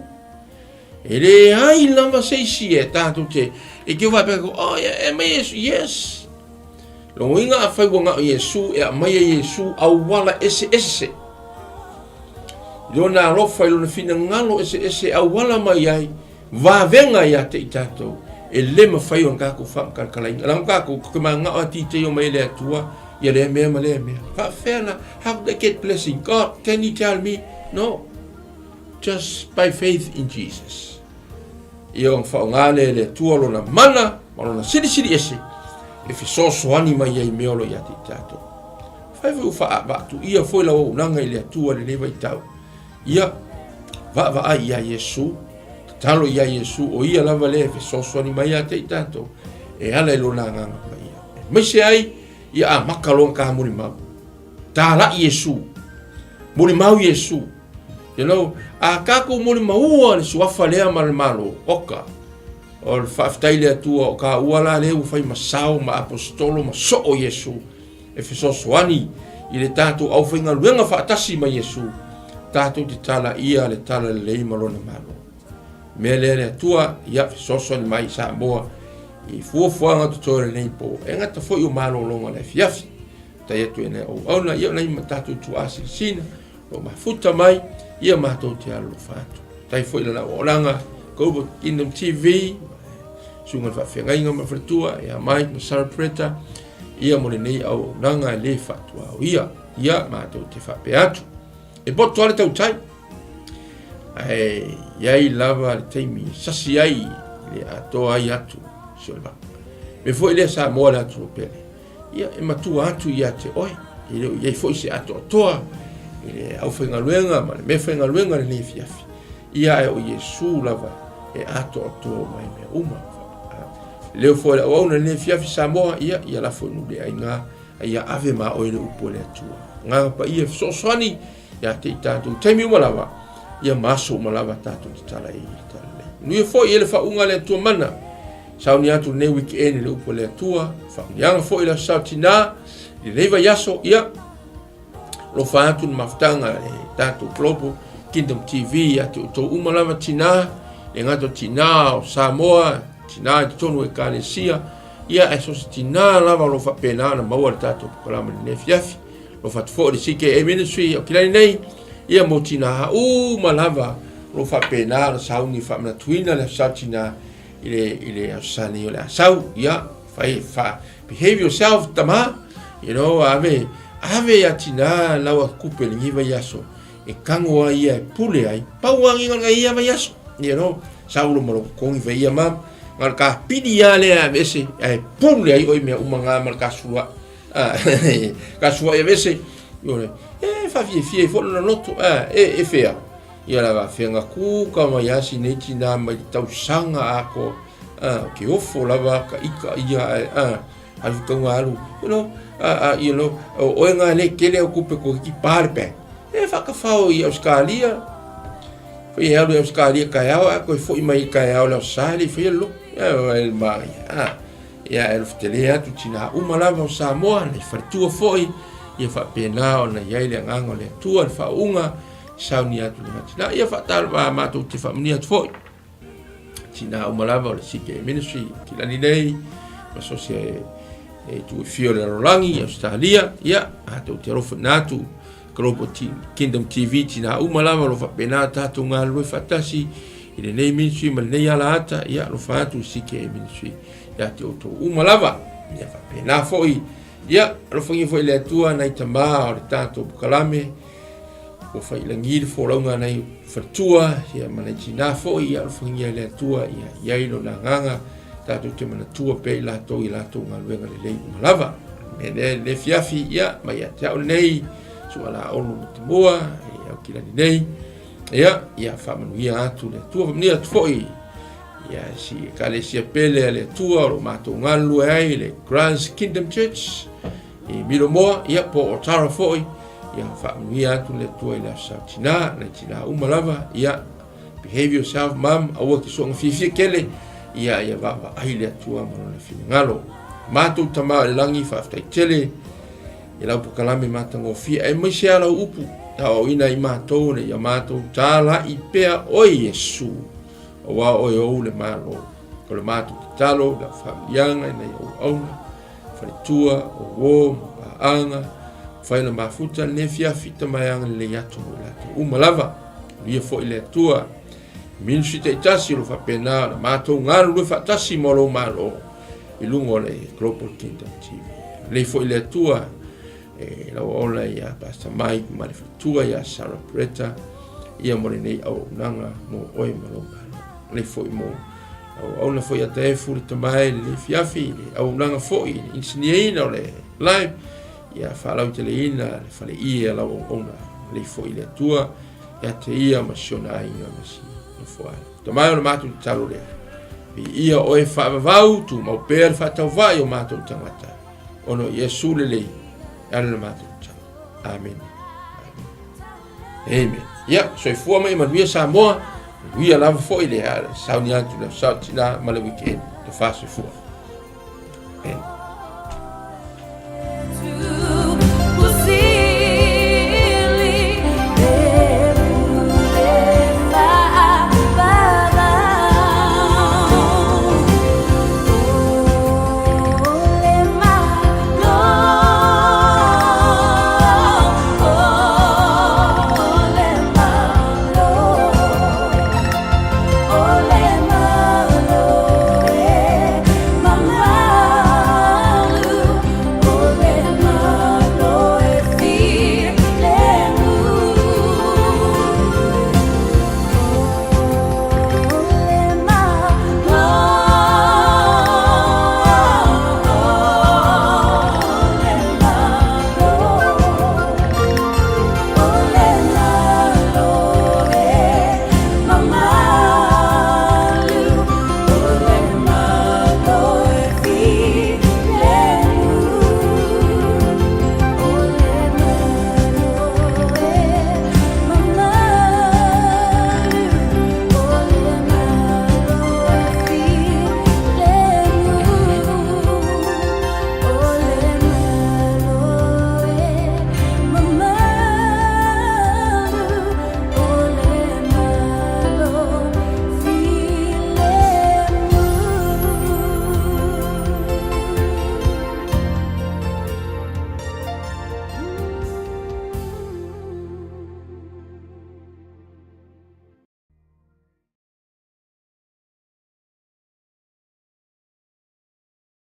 E leai lava se isi e tatou te e te faapea ko, oh, e mai Iesu, yes. Logoina afai ua na o Iesu, e aumai e Iesu auala eseese. I lona alofa, i lona finagalo eseese e auala mai ai, vavega ia te i tatou, e le mafai ona tatou faamakalatalaina. Leaga tatou, te manao a titei o mai e le Atua, ia lea mea ma lea mea. Faafefea la, how do I get blessing? God, can you tell me? No. Just by faith in Jesus. Ia ona faaaoga lea e le Atua lona mana ma lona silisili ese e fesoasoani mai ai mea o lo o ia te i tatou. Fai foi ua faavaatuia foi lau auaunaga i le Atua i lenei vaitau. Ia, vaavaai ia Iesu, tatalo ia Iesu, o ia lava lea e fesoasoani mai ia te i tatou, e ala i lona agaga paia. Aemaise ai, ia amata loa ona ta molimau. Talai Iesu, molimau Iesu. You know, a tatou molimaua le suafa lea ma le Malo, oka, o le faafetai le Atua o kāua la lea ua fai ma sao ma aposetolo ma soo Iesu e fesoasoani i le tatou aufaigaluega faatasi ma Iesu, tatou te talaia le talalelei ma lona Malo. Mea lea le Atua, ia fesoasoani mai i Samoa i fuafuaga totoe o lenei po, e gata foi o malologa o le afiafi. Tai atu e nai auauna, ia o nai ma tatou tuuasilasina, o mafuta mai, ia matou te alolofa atu. Tai foi lana auaunaga, Global Kingdom TV, susuga i le faafeagaiga ma le faletua, ia Mike ma Sarah Preta, ia mo lenei auaunaga e le faatuaoia. Ia matou te faapea atu. E poto lava le tautai, ae i ai lava le taimi e sasi ai le atoa ai atu si o le vaa. Me foi lea Samoa le atunuu pele. Ia, e matua atu ia te oe, e le o i ai foi se atoatoa i le aufaigaluega ma le meafaigaluega i lenei afiafi, ia ae o Iesu lava e atoatoa uma ai mea uma. Leo foi le auauna i lenei afiafi Samoa, ia, ia lafo i nuu le aiga, a ia ave ma oe le upu a le Atua. Agaga paia fesoasoani ia te i tatou i taimi uma lava, ia ma aso uma lava tatou tatala i le talalelei. Manuia foi e le faauuga a le Atua mana. Sauni atu lenei weekend i le upu a le Atua, faamanuiaga foi i le Aso Sa o Tina, i lenei vaiaso, ia, alofa atu le mafutaga a le tatou Global Kingdom TV ia te outou uma lava tina, le gata o tina o Samoa, tina i totonu o Ekalesia, ia ae so o se tina lava o lo o faapena ona maua le tatou polokalame i lenei afiafi. Alofa atu foi i le CKA Ministry o Kilani nei, ia mo tina uma lava o lo o faapena ona sauni e faamanatuina le Aso Sa o Tina i le, i le Aso Sa nei o le a sau. Ia, fai, fa, behave yourself, tama, you know, ave, ave ia tina lau kupe i lenei vaiaso, e tango ai ia e pule ai, pau a nginga ngai ia vaiaso, you know, saulo ma lou totogi fai ia ma, na o le kapili lava lea e aveese, ae pule ai oe i mea uma na ma le kasuaʻi, kasuaʻi aveese, e faafiafia ai foi lona loto, e fea, ia la faafeaga kuka mai lava si nei tina mai le tausaga atoa, o ke ofo lava ka ika ia ae, alu tauga alu, you know, you know, o oe nga le tele au kupe ko ki pa le bank. E whakawhao i Australia, whai e alu i Australia kaeao, a koe foi mai i kaeao le Australia, whai e lo, e le mai, a, ia e lofutele atu tina uma lava o Samoa, nei whaletua foi, ia whapena ona iai le anganga o le Atua, le whaunga, sauni atu le matina, ia whaatalo mātou te whamunia atu foi. Tina uma lava o le CK Ministry ki lani nei, ma so se e tu e fio le lalolagi, Australia, ia, a tou te alofa ina atu, Global Kingdom TV, tina uma lava o lo faapena tatou galulue faatasi i lenei ministry ma lenei ala ata, ia, alofa atu i CK Ministry, ia te outou uma lava, ia faapena foi, ia, alofagia foi le Atua nai tama o le tatou polokalame, Ua fai i lagi le folauga a nai faletua, ia ma nai tinā foi, ia alofagia e le Atua, ia i ai lona agaga, tatou te manatua pea i latou i latou galuega lelei uma lava. O le mea lea, i lenei afiafi, ia, mai ia te au lenei, su'a la Olo Matamua, i Aukilani nei, ia, ia faamanuia atu le Atua, faamanuia atu foi, ia, si Ekalesia pele a le Atua o lo o matou galulue ai, le Christ Kingdom Church, I Milomoa, ia, po o Tara foi, ia, faamanuia atu le Atua i le Aso Sa Tina, nai tina uma lava, ia, behave yourself, mum, aua ke soonga fiafia tele, ia, ia vaavaai le Atua ma lona finagalo. Matou Tama o le Lagi, faafetai tele i lau polokalame matagofie, aemaise lava lau upu, aoaoina ai matou ina ia matou talai pea oe Iesu, aua o oe ou le Malo. O le matou tatalo, lau faamanuiaga i nai auauna, faletua, o uo ma paaga, fai la mafuta lenei afiafi tama e agalelei atu mo i latou uma lava. Manuia foi le Atua. Ministry taitasi o lo faapena ona matou galulue faatasi mo lou Malo i luga o le Global Kingdom TV. Lelei foi le Atua e lau ola ia Pastor Mike ma le faletua ia Sarah Bretta ia mo lenei auaunaga mo oe ma lou Malo. Lelei foi mo Auauna foi a Taefu le tamae le fiafi le auaunaga foi le inisinia o le live ia faalauteleina le faleie a lau auauna lelei foi le Atua ia te ia ma si ona aiga ma si nofoaga. Tamae o le matou tatalo lea. Viia oe faavavau, tumau pea le faatauvai o matou tagata, ona o Iesu lelei e ala le matou tatalo. Amene. Amen. Ia, soifua ma ia manuia Samoa, manuia lava foi le sauni atu le Aso Sa o Tina ma le weekend. Tofa soifua. Amen.